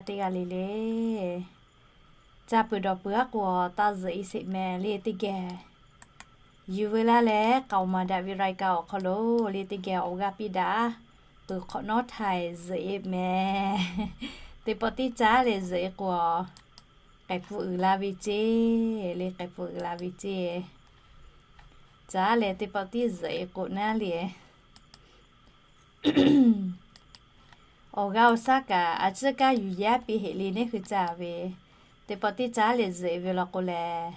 Teˇ g'aˇ le le, caˇ peuˬ dawˬ peuˬ aˉ k'o, taˇ zuhꞈ e sheˍ mehˍ le teˇ geh. Yuˬ veu laˇ leh k'aoˍ maˍ daꞈ ve รายการ awˬ hk'aw lo le teˇ geh awˬ g'aˇ piˇ daꞈ peuˬ hk'awꞈ nawˉ htaiˍ zuhꞈ e mehˍ. Teˇ pawˆ tiˉ caˉ leh zuhꞈ e k'o, k'ai pfuhˍ uiˍ la ve ceˇ le, k'ai pfuhˍ uiˍ la ve ceˇ. Caˉ leh teˇ pawˆ tiˉ zuhꞈ e k'o naˉ le. Awˬ g'aˇ awˬ shaˉ kaꞈ a ciˉ kaˇ yuˬ yehˇ piˇ heꞈ le neˇ hui caˇ ve, teˇ pawˆ tiˉ caˉ leh zuhꞈ e ve law k'o lehˬ,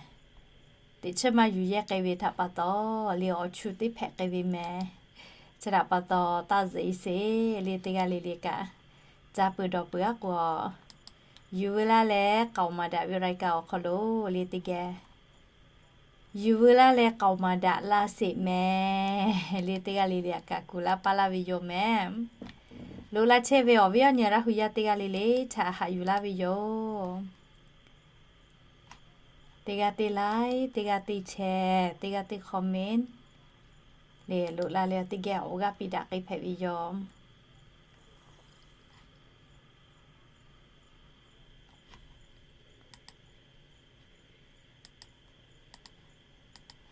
teꞈ chiˇ ma yuˬ yehˇ k'ai ve htaꞈ pa taw le awˬ chu teˇ hpehꞈ k'ai ve mehˍ. Chi htaꞈ pa taw taˇ zuhꞈ e sheˍ le teˇ g'aˇ le le kaꞈ, caˇ peuˬ dawˬ peuˬ aˉ k'o, yuˬ veu laˇ leh k'aoˍ maˍ daꞈ ve รายการ awˬ hk'aw lo le teˇ geh yuˬ veu laˇ leh k'aoˍ maˍ daꞈ la sheˍ mehˍ le teˇ g'aˇ le le aꞈ kaꞈ kuˬ laˇ paˇ laˇ ve yoˬ mehˍ. Loꞈ la chehˇ ve awˬ viˉ awˬ nyi Laˇ hu yaˇ teˇ g'aˇ le le htaꞈ haꞈ yuˬ laˇ ve yoˬ. Teˇ g'aˇ teˇ like, teˇ g'aˇ teˇ share, teˇ g'aˇ teˇ comment le loꞈ la leh teˇ geh awˬ g'aˇ piˇ daꞈ k'ai hpehꞈ ve yoˬ.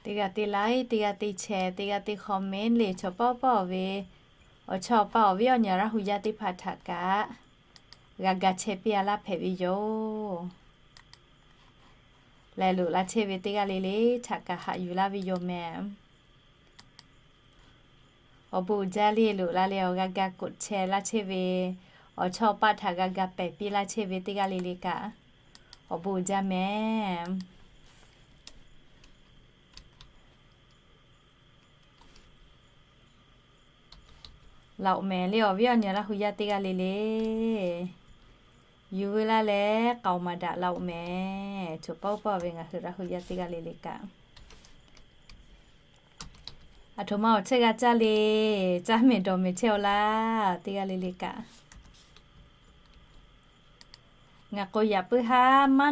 Teˇ g'aˇ teˇ like, teˇ g'aˇ teˇ share, teˇ g'aˇ teˇ comment le chaw pawˆ pawˆ ve awˬ chawˇ awˬ paˇ awˬ viˉ awˬ nyi Laˇ hu yaˇ teˇ hpaˍ htaꞈ kaꞈ g'a ga chehˇ piˇ a laˇ hpehꞈ ve yoˬ. Leh loꞈ la chehˇ ve teˇ g'aˇ le le htaꞈ kaꞈ haꞈ yuˬ laˇ ve yoˬ mehˍ. Awˬ bon uiˍ jaˇ le loꞈ la leh awˬ g'a ga กดแชร์ laˇ chehˇ ve, awˬ chawˇ awˬ paˇ htaꞈ g'a ga pehˬ piˇ laˇ chehˇ ve teˇ g'aˇ le le kaꞈ awˬ bon uiˍ jaˇ mehˍ. Laꞈ oꞈ mehˍ le awˬ viˉ awˬ nyi Laˇ hu yaˇ teˇ g'aˇ le le, yuˬ veu laˇ leh k'aoˍ maˍ daꞈ laꞈ oꞈ mehˍ. Chaw pawˆ pawˆ ve ngaˬ hui Laˇ hu yaˇ teˇ g'aˇ le le kaꞈ, aˬ htoꞈ ma awˬ chehˇ g'a caˇ le, caˇ mehˍ dawˬ mehˍ chehˇ aw laˇ teˇ g'aˇ le le kaꞈ. Ngaˬ k'o yaꞈ puiˉ haˉ maˇ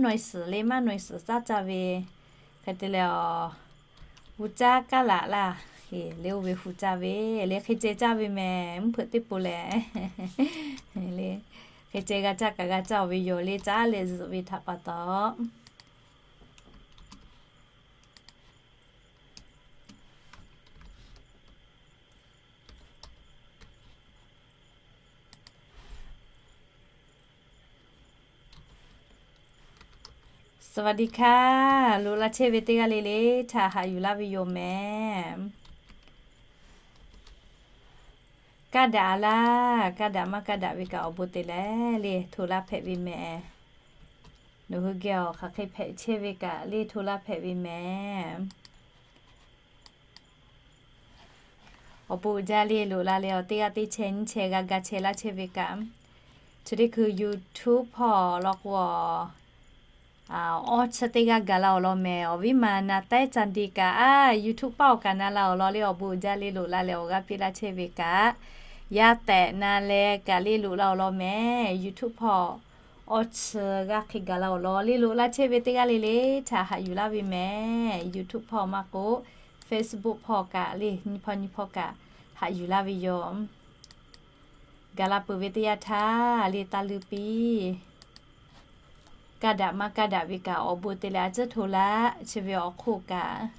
naweh suhˍ le, maˇ naweh suhˍ caˉ caˇ ve hk'e te leh, hu caˇ kaˉ laꞈ laˇ, le oˇ ve hu caˇ ve le hk'e ceh caˇ ve mehˍ mvuhˇ hpeuꞈ teˇ pon lehˬ, le hk'e ceh g'a caˇ kaꞈ g'a caˇ oˬ ve yoˬ le caˉ leh zuhꞈ ve htaꞈ pa taw. Saˍvaˍdiˆ hkaˇ, loꞈ la chehˇ ve teˇ g'aˇ le le htaꞈ haꞈ yuˬ laˇ ve yoˬ mehˍ. Kaˇ daꞈ a laˇ, kaˇ daꞈ maˇ kaˇ daꞈ ve kaꞈ awˬ bon te leh le hto laˇ hpehꞈ ve mehˍ. Nawˬ hui geh awˬ hk'aˬ hk'e hpehꞈ chehˇ ve kaꞈ le hto laˇ hpehꞈ ve mehˍ. Awˬ bon uiˍ jaˇ le loꞈ la leh awˬ teˇ g'aˇ teˇ chehˇ nyiˇ chehˇ g'a ga chehˇ laˇ chehˇ ve kaꞈ, chi teˇ hkui YouTube hpawˇ law k'o, awˇ chi teˇ g'aˇ gaˬ la awˬ lawn mehˍ. Awˬ viˉ ma na taiˉ ca de kaꞈ, a YouTube paˇ awˬ kaꞈ na la awˬ lawn le awˬ bon uiˍ jaˇ le loꞈ la leh awˬ g'aˇ piˇ laˇ chehˇ ve kaꞈ, yaˇ tehꞈ na leh kaꞈ le loꞈ la awˬ lawn mehˍ. YouTube hpawˇ awˇ chi g'aˇ hk'e gaˬ la awˬ lawn le loꞈ la chehˇ ve teˇ g'aˇ le le htaꞈ haꞈ yuˬ laˇ ve mehˍ. YouTube hpawˇ maˇ k'o, Facebook hpawˇ kaꞈ le nyiˇ hpawˇ nyiˇ hpawˇ kaꞈ haꞈ yuˬ laˇ ve yoˬ. Gaˬ la peuˬ ve teˇ yanˇ htaˇ le taˇ leuˇ piˇ. Kaˇ daꞈ maˇ kaˇ daꞈ ve kaꞈ awˬ bon te leh a ciˉ hto laˇ chehˇ ve awˬ hk'oˆ kaꞈ,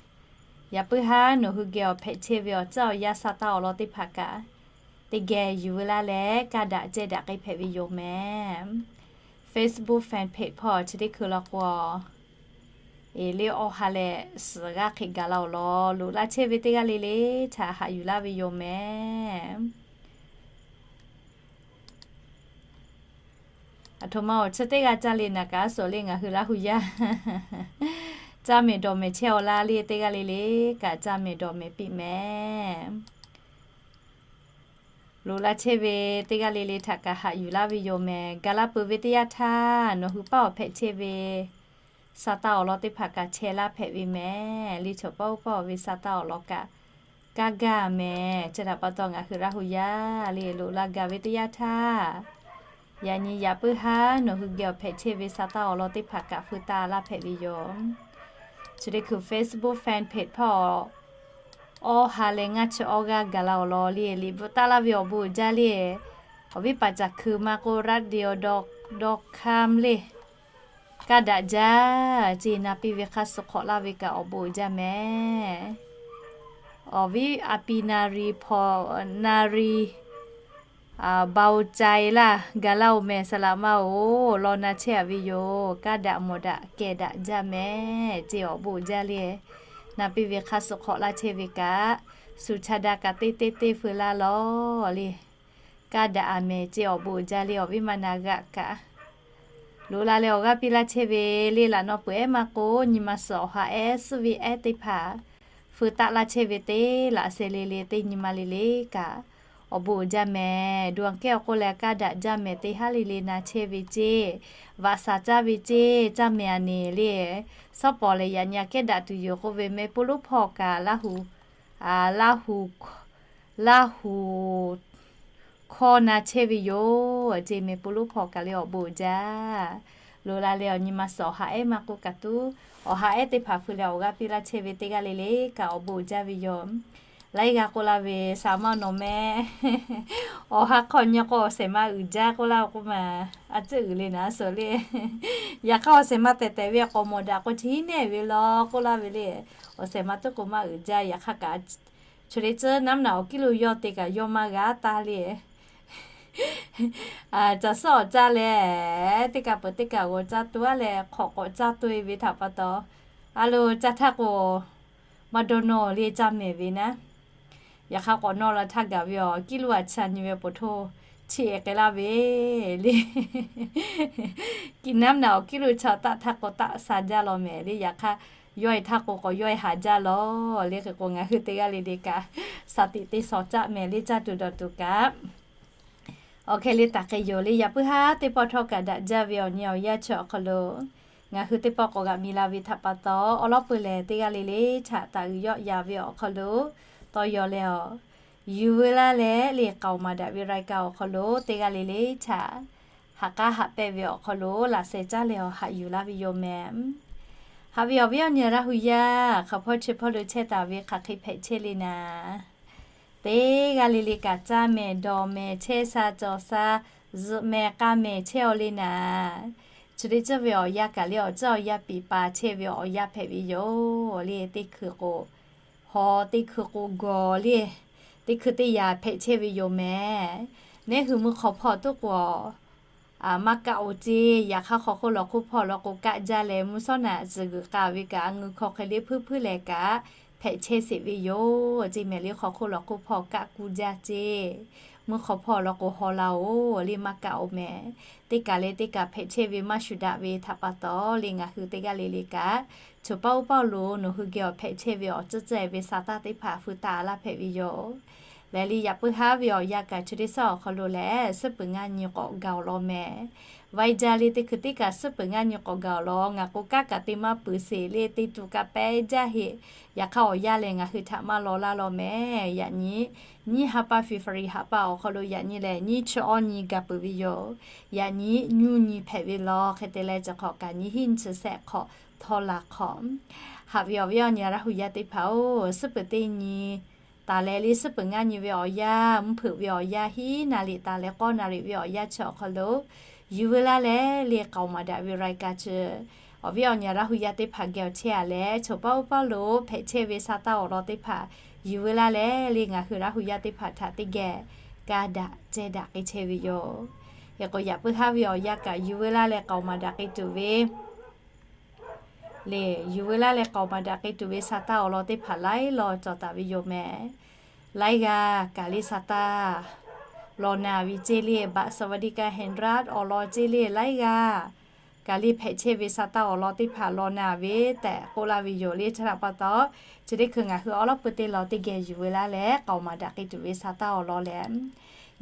yaꞈ puiˉ haˉ nawˬ hui geh awˬ hpehꞈ chehˇ ve awˬ ceuˬ awˬ yanˇ sa taˇ awˬ lawn teˇ hpaˍ kaꞈ, teˇ geh yuˬ veu laˇ leh kaˇ daꞈ cehˇ daꞈ k'ai hpehꞈ ve yoˬ mehˍ. Facebook fan page hpawˇ chi teˇ hkui law k'o, e le awˇ ha leh suhˍ g'aˇ hk'e gaˬ la awˬ lawn loꞈ la chehˇ ve teˇ g'aˇ le le htaꞈ haꞈ yuˬ laˇ ve yoˬ mehˍ. Aˬ htoꞈ ma awˬ chi teˇ g'aˇ caˇ le naˬ kaꞈ a suhˍ le ngaˬ hui Laˇ hu yaˇ caˇ mehˍ dawˬ mehˍ chehˇ aw laˇ le teˇ g'aˇ le le kaꞈ caˇ mehˍ dawˬ mehˍ piˇ mehˍ. Loꞈ la chehˇ ve teˇ g'aˇ le le htaꞈ kaꞈ haꞈ yuˬ laˇ ve yoˬ mehˍ. Gaˬ la peuˬ ve teˇ yanˇ htaˇ nawˬ hui paˇ awˬ hpehꞈ chehˇ ve sa taˇ awˬ lawn teˇ hpaˍ kaꞈ chehˇ laˇ hpehꞈ ve mehˍ. Le chaw paˇ oˇ paˇ ve sa taˇ awˬ lawn kaꞈ kaˇ gaˇ mehˍ. Chi htaꞈ pa taw ngaˬ hui Laˇ hu yaˇ le loꞈ la gaˬ ve teˇ yanˇ htaˇ, yaꞈ nyi yaꞈ puiˉ haˉ nawˬ hui geh awˬ hpehꞈ chehˇ ve sa taˇ awˬ lawn teˇ hpaˍ kaꞈ feu taˇ laˇ hpehꞈ ve yoˬ. Chi teˇ hkui Facebook fan page hpawˇ awˇ ha leh ngaˇ chi awˇ g'aˇ gaˬ la awˬ lawn le liꞈ bvuhꞈ taˇ laˇ ve awˬ bon uiˍ jaˇ le. Awˬ viˉ paˍ caˬ hkui ma k'o, radio dawˇ hk'aˇ le, kaˇ daꞈ jaˇ ceˇ. Na piˇ ve hk'aˇ suh hk'awꞈ laˇ ve kaꞈ awˬ bon uiˍ jaˇ mehˍ. Awˬ viˉ a pi na ri hpaw, na ri, bao cai laˇ gaˬ laˇ-oˬ mehˍ, saˍ laꞈ ma-oˬ, law na chehˇ-a ve yoˬ. Kaˇ daꞈ mawˬ daꞈ kehˬ daꞈ jaˇ mehˍ ceˇ, awˬ bon uiˍ jaˇ le. Na piˇ ve hk'aˇ suh hk'awꞈ laˇ chehˇ ve kaꞈ, suˍ cha daꞈ kaꞈ teˇ teˇ teˇ feu laˇ lawˬ le. Kaˇ daꞈ-a mehˍ ceˇ, awˬ bon uiˍ jaˇ le. Awˬ viˉ ma na g'aꞈ kaꞈ loꞈ la leh awˬ g'aˇ piˇ laˇ chehˇ ve le. Laꞈ naw peuˬ ehˉ maˇ k'o, nyi ma suhˍ awˬ ha ehˉ suhˉ ve ehˉ teˇ hpaˍ feu taˆ laˇ chehˇ ve teˇ laꞈ sheh le le teˇ nyi ma le le kaꞈ, awˬ bon uiˍ jaˇ mehˍ. Duˬ aˬ kehˉ awˬ k'oˆ leh kaˇ daꞈ jaˇ mehˍ, teˇ haˉ le le na chehˇ ve ceˇ, vaꞈ shaˍ caˇ ve ceˇ, caˇ mehˍ-a nehˬ le. Shawˉ pawˍ lehˬ, yaꞈ nyi aꞈ kehˉ daꞈ tuˬ yoˬ k'oˆ ve, meh poˆ lonˉ hpawˇ kaꞈ Laˇ huˍ, Laˇ huˍ, Laˇ huˍ hkawˇ na chehˇ ve yoˬ ceˇ. Meh poˆ lonˉ hpawˇ kaꞈ le awˬ bon uiˍ jaˇ. Loꞈ la leh awˬ nyi ma suhˍ awˬ ha ehˉ maˇ k'oˆ kaꞈ tuˬ, awˬ ha ehˉ teˇ hpaˍ feu leh awˬ g'aˇ piˇ laˇ chehˇ ve teˇ g'aˇ le le kaꞈ awˬ bon uiˍ jaˇ ve yoˬ. Laiˉ g'aˇ k'oˆ laˇ ve, saˍ maˇ nawˬ mehˍ, awˬ ha hk'aw nyi k'o awˬ shehˍ ma uiˍ jaˇ k'oˆ laˇ-oˬ k'oˆ ma, a tcuhˉ uiˍ le naˍ suhˍ le. Yaꞈ hk'aˇ awˬ shehˍ ma tehˬ tehˬ ve k'awꞈ mawˬ daꞈ k'o chi hiˉ nehˇ ve law k'oˆ laˇ ve le. Awˬ shehˍ ma tuˉ k'o maˇ uiˍ jaˇ. Yaꞈ hk'aˇ kaꞈ, chi le tcuhˉ naˉ naꞈ awˬ kiˉ lo yawˇ te kaꞈ yawˇ maˇ g'a taˇ le. Caˬ suhˉ awˬ caˇ leh, teˇ kaꞈ peuˬ teˇ kaꞈ g'awˬ caˇ tuˬ-a leh hk'awꞈ k'awꞈ caˇ tuˬ-e ve htaꞈ pa taw, a lo caˇ htaˇ k'o, maˇ dawˇ nawˇ le caˇ mehˍ ve naˉ. Yaꞈ hk'aˇ k'awꞈ nawˇ la htaˇ gaˬ ve awˬ kiˉ lo a cha nyi ve poˬ htoˇ, chi-e k'ai laˇ ve le. Kiˬ naˉ naꞈ awˬ kiˉ lo cha taˆ htaˇ k'o taˆ sha jaˇ law mehˍ le. Yaꞈ hk'aˇ yawˇ-e htaˇ k'o k'awꞈ yawˇ-e haˍ jaˇ law le. Hk'e k'o ngaˬ hui teˇ g'aˇ le le kaꞈ, shaˍ tiꞈ te shawˍ caˆ mehˍ le caˇ tuˬ dawˬ tuˬ kaꞈ. Awˬ hk'e le taˍ hk'e yoˬ le. Yaꞈ puiˉ haˉ teˇ pawˆ htawˇ kaꞈ daꞈ jaˇ ve awˬ nyi awˬ yanˇ chi awˬ hk'aw lo, ngaˬ hui teˇ pawˆ k'awꞈ g'aꞈ mi la ve htaꞈ pa taw, awˉ lawˉ peuˬ lehˬ teˇ g'aˇ le le htaꞈ taˍ uiˍ yawˆ yan ve awˬ hk'aw lo tawˇ yaw leh awˬ, yuˬ veu laˇ leh le k'aoˍ maˍ daꞈ ve รายการ awˬ hk'aw lo teˇ g'aˇ le le htaꞈ haꞈ k'aˉ haꞈ pehnˇ ve awˬ hk'aw lo laꞈ sheh caˇ leh awˬ haꞈ yuˬ laˇ ve yoˬ mehˍ. Haꞈ ve awˬ viˉ awˬ nyi Laˇ huˍ yaˇ hk'aˬ hpawˇ chi hpawˇ lo chehˇ taˍ ve hk'aˬ hk'e hpehꞈ chehˇ le naˍ. Teˇ g'aˇ le le kaꞈ caˇ mehˍ dawˬ mehˍ chehˇ sha cawˬ sha zuhꞈ mehˍ k'a mehˍ chehˇ-aw le naˍ. Chi teˇ ceuˬ ve awˬ yanˇ kaꞈ le awˬ ceuˬ awˬ yanˇ piˍ pa chehˇ ve awˬ yanˇ hpehꞈ ve yoˬ le. Teˇ hkui k'o haw, teˇ hkui k'o gawˬ le. Teˇ hkui teˇ yanˇ hpehꞈ chehˇ ve yoˬ mehˍ. Neˇ hui mvuhˇ hk'aw hpawˇ tuˉ k'o maˇ kaˆ-o ceˇ. Yaꞈ hk'aˇ hk'aw hk'oˆ lawˬ hk'oˆ hpawˇ law k'o kaˆ jaˇ leh mvuhˇ shawˉ naꞈ tcuhˬ g'uiˬ k'a ve kaꞈ a ngeu hk'aw hk'e le hpuiˇ hpuiˇ lehˬ kaꞈ hpehꞈ chehˇ sheˍ ve yoˬ ceˇ mehˍ le. Hk'aw hk'oˆ lawˬ hk'oˆ hpawˇ kaˆ kuˇ jaˇ ceˇ. Mvuhˇ hk'aw hpawˇ law k'o haw la-oˬ le maˇ kaˆ-o mehˍ. Teˇ kaˬ leh teˇ kaˬ hpehꞈ chehˇ ve maˇ shuˍ daꞈ ve htaꞈ pa taw le ngaˬ hui teˇ g'aˇ le le kaꞈ, choˬ paˇ uˉ paˇ lo nawˬ hui geh awˬ hpehꞈ chehˇ ve awˬ tcuhˉ tcuhˉ ve sa taˇ teˇ hpaˍ feu taˍ laˇ hpehꞈ ve yoˬ. Lehˬ le yaꞈ puiˉ haˉ ve awˬ yanˇ kaꞈ chi teˇ suhˉ awˬ hk'aw lo lehˬ suhˉ peuˬ ngaˇ nyi k'awꞈ gaˬ-oˬ law mehˍ. Vaˇ jaˇ le teˇ hkui teˇ kaꞈ suhˉ peuˬ ngaˇ nyi k'awꞈ gaˬ-oˬ law. Ngaˬ k'o kanˉ kaꞈ te maˇ peuˬ sheˍ le, te tuˬ kaꞈ pehˉ jaˇ heˆ. Yaꞈ hk'aˇ awˬ yanˇ lehˬ ngaˬ hui htaꞈ maˇ law laˇ law mehˍ. Yaꞈ nyi nyiˇ ha pa February ha pa awˬ hk'aw lo yaꞈ nyi lehˬ nyiˇ chi awˇ nyi gaˬ peuˬ ve yoˬ. Yaꞈ nyi nyuˇ nyi hpehꞈ ve law. Hk'e te leh chi hk'awꞈ kaꞈ nyi hiˉ nyi chi shehˆ hk'awꞈ htawˇ la hk'awꞈ. Haꞈ ve awˬ viˉ awˬ nyi Laˇ huˍ yaˇ teˇ hpaˍ-oˬ, suhˉ peuˬ teˇ nyi taˍ leh le suhˉ peuˬ ngaˇ nyi ve awˬ yanˇ, mvuhˇ hpeuꞈ ve awˬ yanˇ, hiˉ naˍ riˍ taˍ leh k'awˇ naˍ riˍ ve awˬ yanˇ chi awˬ hk'aw lo yuˬ veu laˇ leh le k'aoˍ maˍ daꞈ ve รายการ chi awˬ viˉ awˬ nyi Laˇ huˍ yaˇ teˇ hpaˍ geh awˬ chehˇ-a leh, choˬ paˇ uˉ paˇ lo hpehꞈ chehˇ ve sa taˇ awˬ lawn teˇ hpaˍ yuˬ veu laˇ leh le ngaˬ hui Laˇ huˍ yaˇ teˇ hpaˍ htaꞈ teˇ geh kaˇ daꞈ cehˇ daꞈ k'ai chehˇ ve yoˬ. Hk'e k'o yaꞈ puiˉ haˉ ve awˬ yanˇ kaꞈ yuˬ veu laˇ leh k'aoˍ maˍ daꞈ k'ai tuˬ ve le, yuˬ veu laˇ leh k'aoˍ maˍ daꞈ k'ai tuˬ ve sa taˇ awˬ lawn teˇ hpaˍ laiˉ law cawˬ taˍ ve yoˬ mehˍ. Laiˉ g'aˇ kaꞈ le sa taˇ law na ve ceˇ le, บัตรสวัสดิการแห่งรัฐ awˬ lawn ceˇ le, laiˉ g'aˇ kaꞈ le hpehꞈ chehˇ ve sa taˇ awˬ lawn teˇ hpaˍ law na ve tehꞈ k'oˆ laˇ ve yoˬ le. Chi htaꞈ pa taw, chi teˇ hkui ngaˬ hui awˉ lawˉ pui teˇ lawn teˇ geh yuˬ veu laˇ leh k'aoˍ maˍ daꞈ k'ai tuˬ ve sa taˇ awˬ lawn lehˬ,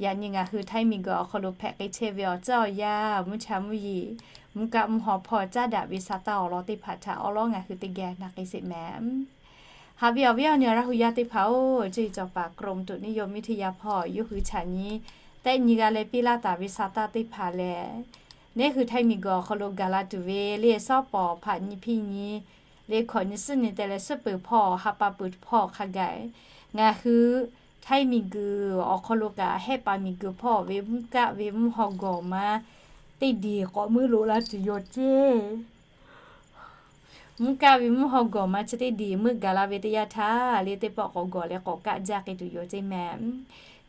yaꞈ nyi ngaˬ hui Htaiˇ miˬguiˬ awˬ hk'aw lo hpehꞈ k'ai chehˇ ve awˬ ceuˬ awˬ yanˇ, mvuhˇ cha mvuhˇ yeˬ, mvuhˇ kaˆ mvuhˇ haw hpawˇ caˉ daꞈ ve sa taˇ awˬ lawn teˇ hpaˍ htaꞈ awˉ lawˉ ngaˬ hui teˇ geh na k'ai sheˍ mehˍ. Haꞈ ve awˬ viˉ awˬ nyi Laˇ huˍ yaˇ teˇ hpaˍ-oˬ, cuˇ yiˍ cawˬ paˍ กรมอุตุนิยมวิทยา hpawˇ yawˇ hui chaꞈ nyi tehˆ nyi g'a leh piˇ laˇ taˍ ve sa taˇ teˇ hpaˍ lehˬ, neˇ hui Htaiˇ miˬguiˬ awˬ hk'aw lo gaˬ la tuˬ ve le sawˉ pawˍ hpaꞈ nyi hpiˇ nyi le hkawꞈ nyi suhˉ nyi te leh suhˉ peuˬ hpawˇ ha pa peuˬ hpawˇ hk'a gaˬ ngaˬ hui Htaiˇ miˬguiˬ awˬ hk'aw lo kaꞈ, Hehˆ paˍ miˬguiˬ hpawˇ ve mvuhˇ kaˆ ve mvuhˇ haw gawˬ ma teˇ diˬ k'awꞈ meuˇ loꞈ la tuˬ yoˬ ceˇ. Mvuhˇ kaˆ ve mvuhˇ haw gawˬ ma chi teˇ diˬ meuˇ gaˬ la ve teˇ yanˇ htaˇ, le teˇ pawˆ k'awꞈ gawˬ leh k'awꞈ kaˆ jaˇ k'ai tuˬ yoˬ ceˇ mehˍ.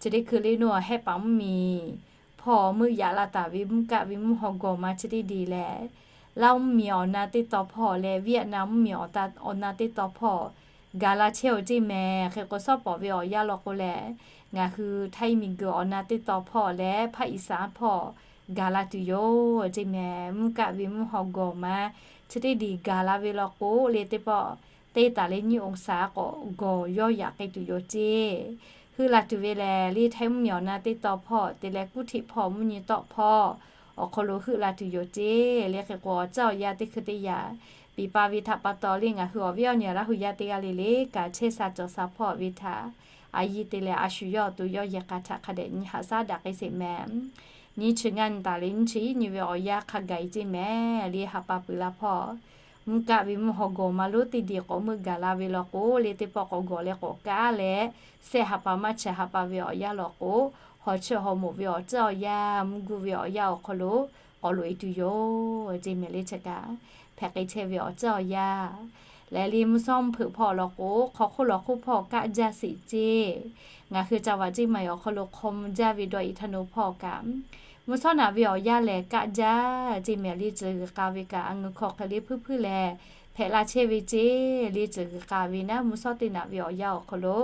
Chi teˇ hkui le naw Hehˆ paˍ mvuhˇmiˬ hpawˇ meuˇ yaꞈ la taˍ ve mvuhˇ kaˆ ve mvuhˇ haw gawˬ ma chi teˇ diˬ lehˬ, Laˇ mvuhˇmiˬ awˬ na teˇ taw hpawˇ leh Vietnam mvuhˇmiˬ awˬ na teˇ taw hpawˇ gaˬ la chehˇ oˬ ceˇ mehˍ. Hk'e k'o, shawˉ pawˍ ve awˬ yanˇ law k'o lehˬ, ngaˬ hui Htaiˇ miˬguiˬ awˬ na teˇ taw hpawˇ leh ภาคอีสาน hpawˇ gaˬ la tuˬ yoˬ ceˇ mehˍ. Mvuhˇ kaˆ ve mvuhˇ haw gawˬ ma chi teˇ diˬ gaˬ la ve law k'o, le teˇ pawˆ teˇ taˍ leh nyiˇ องศา k'awꞈ gawˬ yawˇ yaꞈ k'ai tuˬ yoˬ ceˇ. Heuˆ la tuˬ ve lehˬ, le Htaiˇ mvuhˇmiˬ awˬ na teˇ taw hpawˇ te leh กรุงเทพ hpawˇ mvuhˇ nyi tawˆ hpawˇ awˬ hk'aw lo heuˆ la tuˬ yoˬ ceˇ. Le hk'e k'o, awˬ ceuˬ awˬ yanˇ teˇ hkui teˇ yanˇ piˍ pa ve htaꞈ pa taw le ngaˬ hui awˬ viˉ awˬ nyi Laˇ hu yaˇ teˇ g'aˇ le le kaꞈ chehˇ sha cawˬ sha hpawˇ ve htaꞈ a yiˇ te leh a shu yawˇ awˬ to yawˇ yehˬ k'a htaꞈ hk'a dehꞈ nyi haꞈ shaˉ daꞈ k'ai sheˍ mehˍ. Nyiˇ chi ngaˇ nyi taˍ leh nyiˇ chi iˉ nyi ve awˬ yanˇ hk'a gaˬ e ceˇ mehˍ. Le ha pa peuˬ la hpawˇ mvuhˇ kaˆ ve mvuhˇ haw gawˬ ma lonˉ teˇ diˬ k'awꞈ meuˇ gaˬ la ve law k'o, le teˇ pawˆ k'awꞈ gawˬ leh k'awꞈ kaˆ leh, sehˆ ha pa maˇ chi ha pa ve awˬ yanˇ law k'o, hawˬ chi hawˬ moˍ ve awˬ ceuˬ awˬ yanˇ, mvuhˇ guˇ ve awˬ yanˇ awˬ hk'aw lo k'awꞈ loꞈ e tuˬ yoˬ ceˇ mehˍ. Le chi kaꞈ hpehꞈ k'ai chehˇ ve awˬ ceuˬ awˬ yanˇ lehˬ, le mvuhˇ shawˉ mvuhˇ hpeuꞈ hpawˇ law k'o, hk'aw hk'oˆ lawˬ hk'oˆ hpawˇ kaˆ jaˇ sheˍ ceˇ. Ngaˬ hui ca vaꞈ ceˇ ma awˬ hk'aw lo hk'aw mvuh jaˇ ve dawˇ iˍ htaˇ naw hpawˇ kaꞈ, mvuhˇ shawˉ naꞈ ve awˬ yanˇ lehˬ kaˆ jaˇ ceˇ mehˍ. Le tcuh g'uiˬ k'a ve kaꞈ a ngeu hkawˇ hk'e le hpuiˇ hpuiˇ lehˬ hpehꞈ la chehˇ ve ceˇ. Le tcuh g'uiˬ k'a ve naˉ mvuhˇ shawˉ teˇ naꞈ ve awˬ yanˇ awˬ hk'aw lo,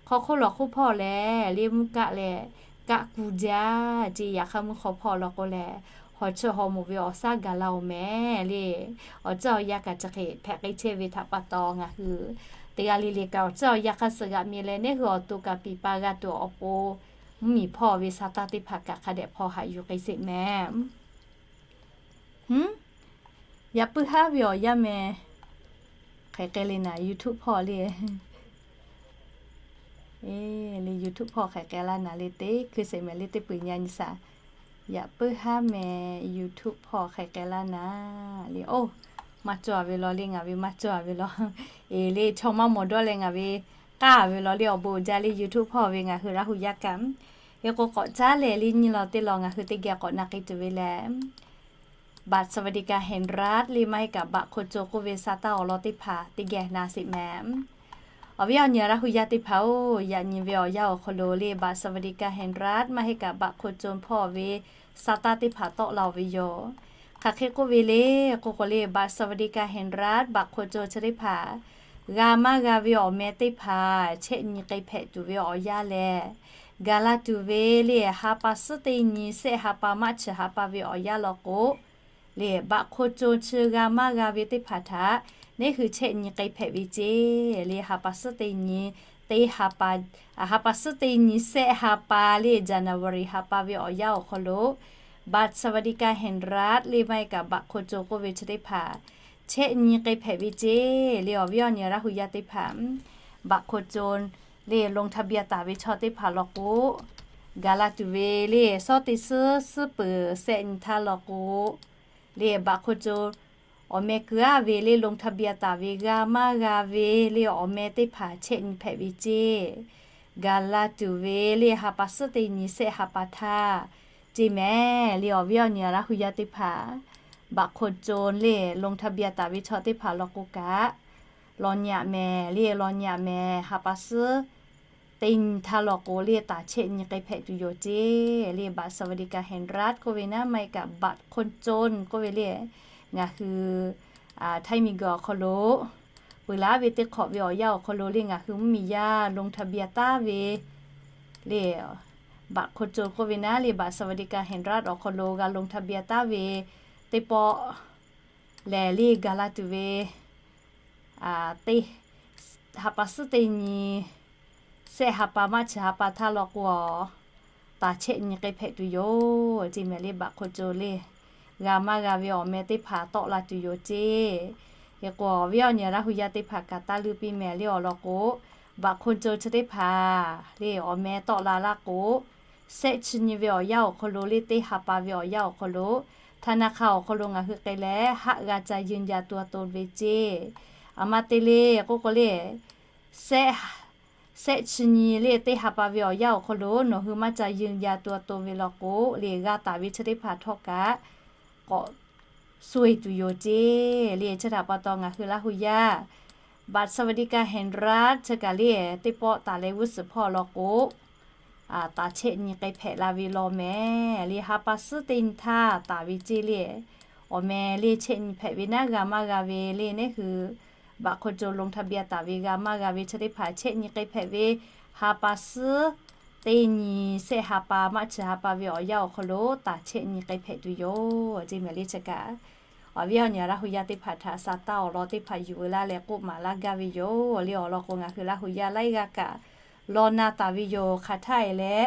hk'aw hk'oˆ lawˬ hk'oˆ hpawˇ lehˬ, le mvuhˇ kaˆ lehˬ kaˆ ku jaˇ ceˇ. Yaꞈ hk'aˇ mvuhˇ hk'aw hpawˇ law k'o lehˬ, hawˬ chi hawˬ moˍ ve awˬ shaˉ gaˬ la oˬ mehˍ. Le awˬ ceuˬ awˬ yanˇ kaꞈ chi hk'e hpehꞈ k'ai chehˇ ve htaꞈ pa taw, ngaˬ hui teˇ g'aˇ le le kaꞈ awˬ ceuˬ awˬ yanˇ hk'a suh g'aꞈ mi leh, neˇ hui awˬ to kaꞈ piˍ pa g'a tuˬ awˬ pon, mvuhˇmiˬ hpawˇ ve sa taˇ teˇ hpaˍ kaꞈ hk'a dehꞈ hpaw haꞈ yuˬ k'ai sheˍ mehˍ. Yaꞈ puiˉ haˉ ve awˬ yanˇ mehˍ. Hk'e k'ai le naˍ YouTube hpawˇ le. E, le YouTube hpawˇ hk'e k'ai laˇ naˍ le teˇ hkui sheˍ mehˍ le teˇ peuˬ nyi nyi shaˍ. Yaꞈ puiˉ haˉ mehˍ YouTube hpawˇ hk'e k'ai laˇ naˍ le. Oˇ, maˇ cawˬ ve law le ngaˬ ve maˇ cawˬ ve law. E, le chaw maˇ mawˬ dawˇ leh ngaˬ ve k'aˇ ve law le awˬ bon uiˍ jaˇ le YouTube hpawˇ ve ngaˬ hui Laˇ hu yaˇ kaꞈ. Hk'e k'o k'awꞈ caˉ leh le nyi law teˇ law ngaˬ hui teˇ geh k'awꞈ na k'ai tuˬ ve lehˬ บัตรสวัสดิการแห่งรัฐ le maˇ heˆ kaꞈ บัตรคนจน k'oˆ ve sa taˇ awˬ lawn teˇ hpaˍ teˇ geh na sheˍ mehˍ. Awˬ viˉ awˬ nyi Laˇ hu yaˇ teˇ hpaˍ-oˬ, yaꞈ nyi ve awˬ yanˇ awˬ hk'aw lo le บัตรสวัสดิการแห่งรัฐ maˇ heˆ kaꞈ บัตรคนจน hpawˇ ve sa taˇ teˇ hpaˍ tawˆ la ve yoˬ. Hk'aˬ hk'e k'oˆ ve le k'oˆ k'o le บัตรสวัสดิการแห่งรัฐ บัตรคนจน chi teˇ hpaˍ g'a maˇ g'a ve awˬ meh teˇ hpaˍ chehˆ nyi k'ai hpehꞈ tuˬ ve awˬ yanˇ lehˬ, gaˬ la tuˬ ve le ha pa suhˉ teˇ nyi sehˆ ha pa maˇ chi ha pa ve awˬ yanˇ law k'o, le บัตรคนจน chi g'a maˇ g'a ve teˇ hpaˍ htaꞈ neˇ hui chehˆ nyi k'ai hpehꞈ ve ceˇ. Le ha pa suhˉ teˇ nyi teˇ ha pa, ha pa suhˉ teˇ nyi sehˆ ha pa le January ha pa ve awˬ yanˇ awˬ hk'aw lo บัตรสวัสดิการแห่งรัฐ le maˇ heˆ kaꞈ บัตรคนจน k'oˆ ve chi teˇ hpaˍ chehˆ nyi k'ai hpehꞈ ve ceˇ. Le awˬ viˉ awˬ nyi Laˇ hu yaˇ teˇ hpaˍ บัตรคนจน le ลงทะเบียน taˍ ve chaw teˇ hpaˍ law k'o, gaˬ la tuˬ ve le shawˉ teˇ suhˉ suhˉ peuˬ sehˆ nyi htaˇ law k'o, le บัตรคนจน awˬ meh keu aˉ ve le ลงทะเบียน taˍ ve g'a maˇ g'a ve le awˬ meh teˇ hpaˍ chehˆ nyi hpehꞈ ve ceˇ. Gaˬ la tuˬ ve le ha pa suhˉ teˇ nyi sehˆ ha pa htaˇ ceˇ mehˍ. Le awˬ viˉ awˬ nyi Laˇ hu yaˇ teˇ hpaˍ บัตรคนจน le ลงทะเบียน taˍ ve chaw teˇ hpaˍ law k'o kaꞈ, law nyi aꞈ mehˍ le law nyi aꞈ mehˍ ha pa suhˉ teˇ nyi htaˇ law k'o le taˍ chehˆ nyi k'ai hpehꞈ tuˬ yoˬ ceˇ. Le บัตรสวัสดิการแห่งรัฐ k'oˆ ve naˉ maˇ heˆ kaꞈ บัตรคนจน k'oˆ ve le ngaˬ hui Htaiˇ miˬguiˬ awˬ hk'aw lo peuˬ laˉ ve teˇ hk'awꞈ ve awˬ yanˇ awˬ hk'aw lo le ngaˬ hui mvuhˇmiˬ yaˇ ลงทะเบียน taˍ ve le บัตรคนจน k'oˆ ve naˉ le บัตรสวัสดิการแห่งรัฐ awˬ hk'aw lo g'a ลงทะเบียน taˍ ve teˇ pawˆ lehˬ le gaˬ la tuˬ ve teˇ ha pa suhˉ teˇ nyi sehˆ ha pa maˇ chi ha pa htaˇ law k'o, taˍ chehˆ nyi k'ai hpehꞈ tuˬ yoˬ ceˇ mehˍ le บัตรคนจน le. G'a maˇ g'a ve awˬ meh teˇ hpaˍ tawˆ la tuˬ yoˬ ceˇ. Hk'e k'o awˬ viˉ awˬ nyi Laˇ hu yaˇ teˇ hpaˍ kaꞈ taˇ leuˇ piˇ mehˍ le awˬ lawn k'o, บัตรคนจน chi teˇ hpaˍ le awˬ meh tawˆ la laˇ k'o, sehˆ chi nyi ve awˬ yanˇ awˬ hk'aw lo le teˇ ha pa ve awˬ yanˇ awˬ hk'aw lo ธนาคาร awˬ hk'aw lo ngaˬ hui k'ai leh haˆ g'a ca ยืนยันตัวตน ve ceˇ. Aˬ ma te le k'oˆ k'o le, sehˆ shehˆ chi nyi le teˇ ha pa ve awˬ yanˇ awˬ hk'aw lo nawˬ hui maˇ ca ยืนยันตัวตน ve law k'o le, g'a taˍ ve chi teˇ hpaˍ htawˇ kaꞈ k'awꞈ suh e tuˬ yoˬ ceˇ le. Chi htaꞈ pa taw ngaˬ hui Laˇ hu yaˇ บัตรสวัสดิการแห่งรัฐ chi kaꞈ le teˇ pawˆ taˍ leh g'uˇ suhˍ hpawˇ law k'o, taˍ chehˆ nyi k'ai hpehꞈ la ve law mehˍ le. Ha pa suhˉ teˇ nyi htaˇ taˍ ve ceˇ le. Awˬ meh le chehˆ nyi hpehꞈ ve naˉ g'a maˇ g'a ve le, neˉ hui บัตรคนจน ลงทะเบียน taˍ ve g'a maˇ g'a ve chi teˇ hpaˍ chehˆ nyi k'ai hpehꞈ ve, ha pa suhˉ teˇ nyi shehˆ ha pa maˇ chi ha pa ve awˬ yanˇ awˬ hk'aw lo taˍ chehˆ nyi k'ai hpehꞈ tuˬ yoˬ ceˇ mehˍ le. Chi kaꞈ awˬ viˉ awˬ nyi Laˇ hu yaˇ teˇ hpaˍ htaꞈ sa taˇ awˬ lawn teˇ hpaˍ yuˬ veu laˇ leh k'oˆ maˍ laˇ gaˇ ve yoˬ le. Awˬ lawn k'o ngaˬ hui Laˇ hu yaˇ laiˉ g'aˇ kaꞈ law na taˍ ve yoˬ. Hk'aˬ htaˇ e leh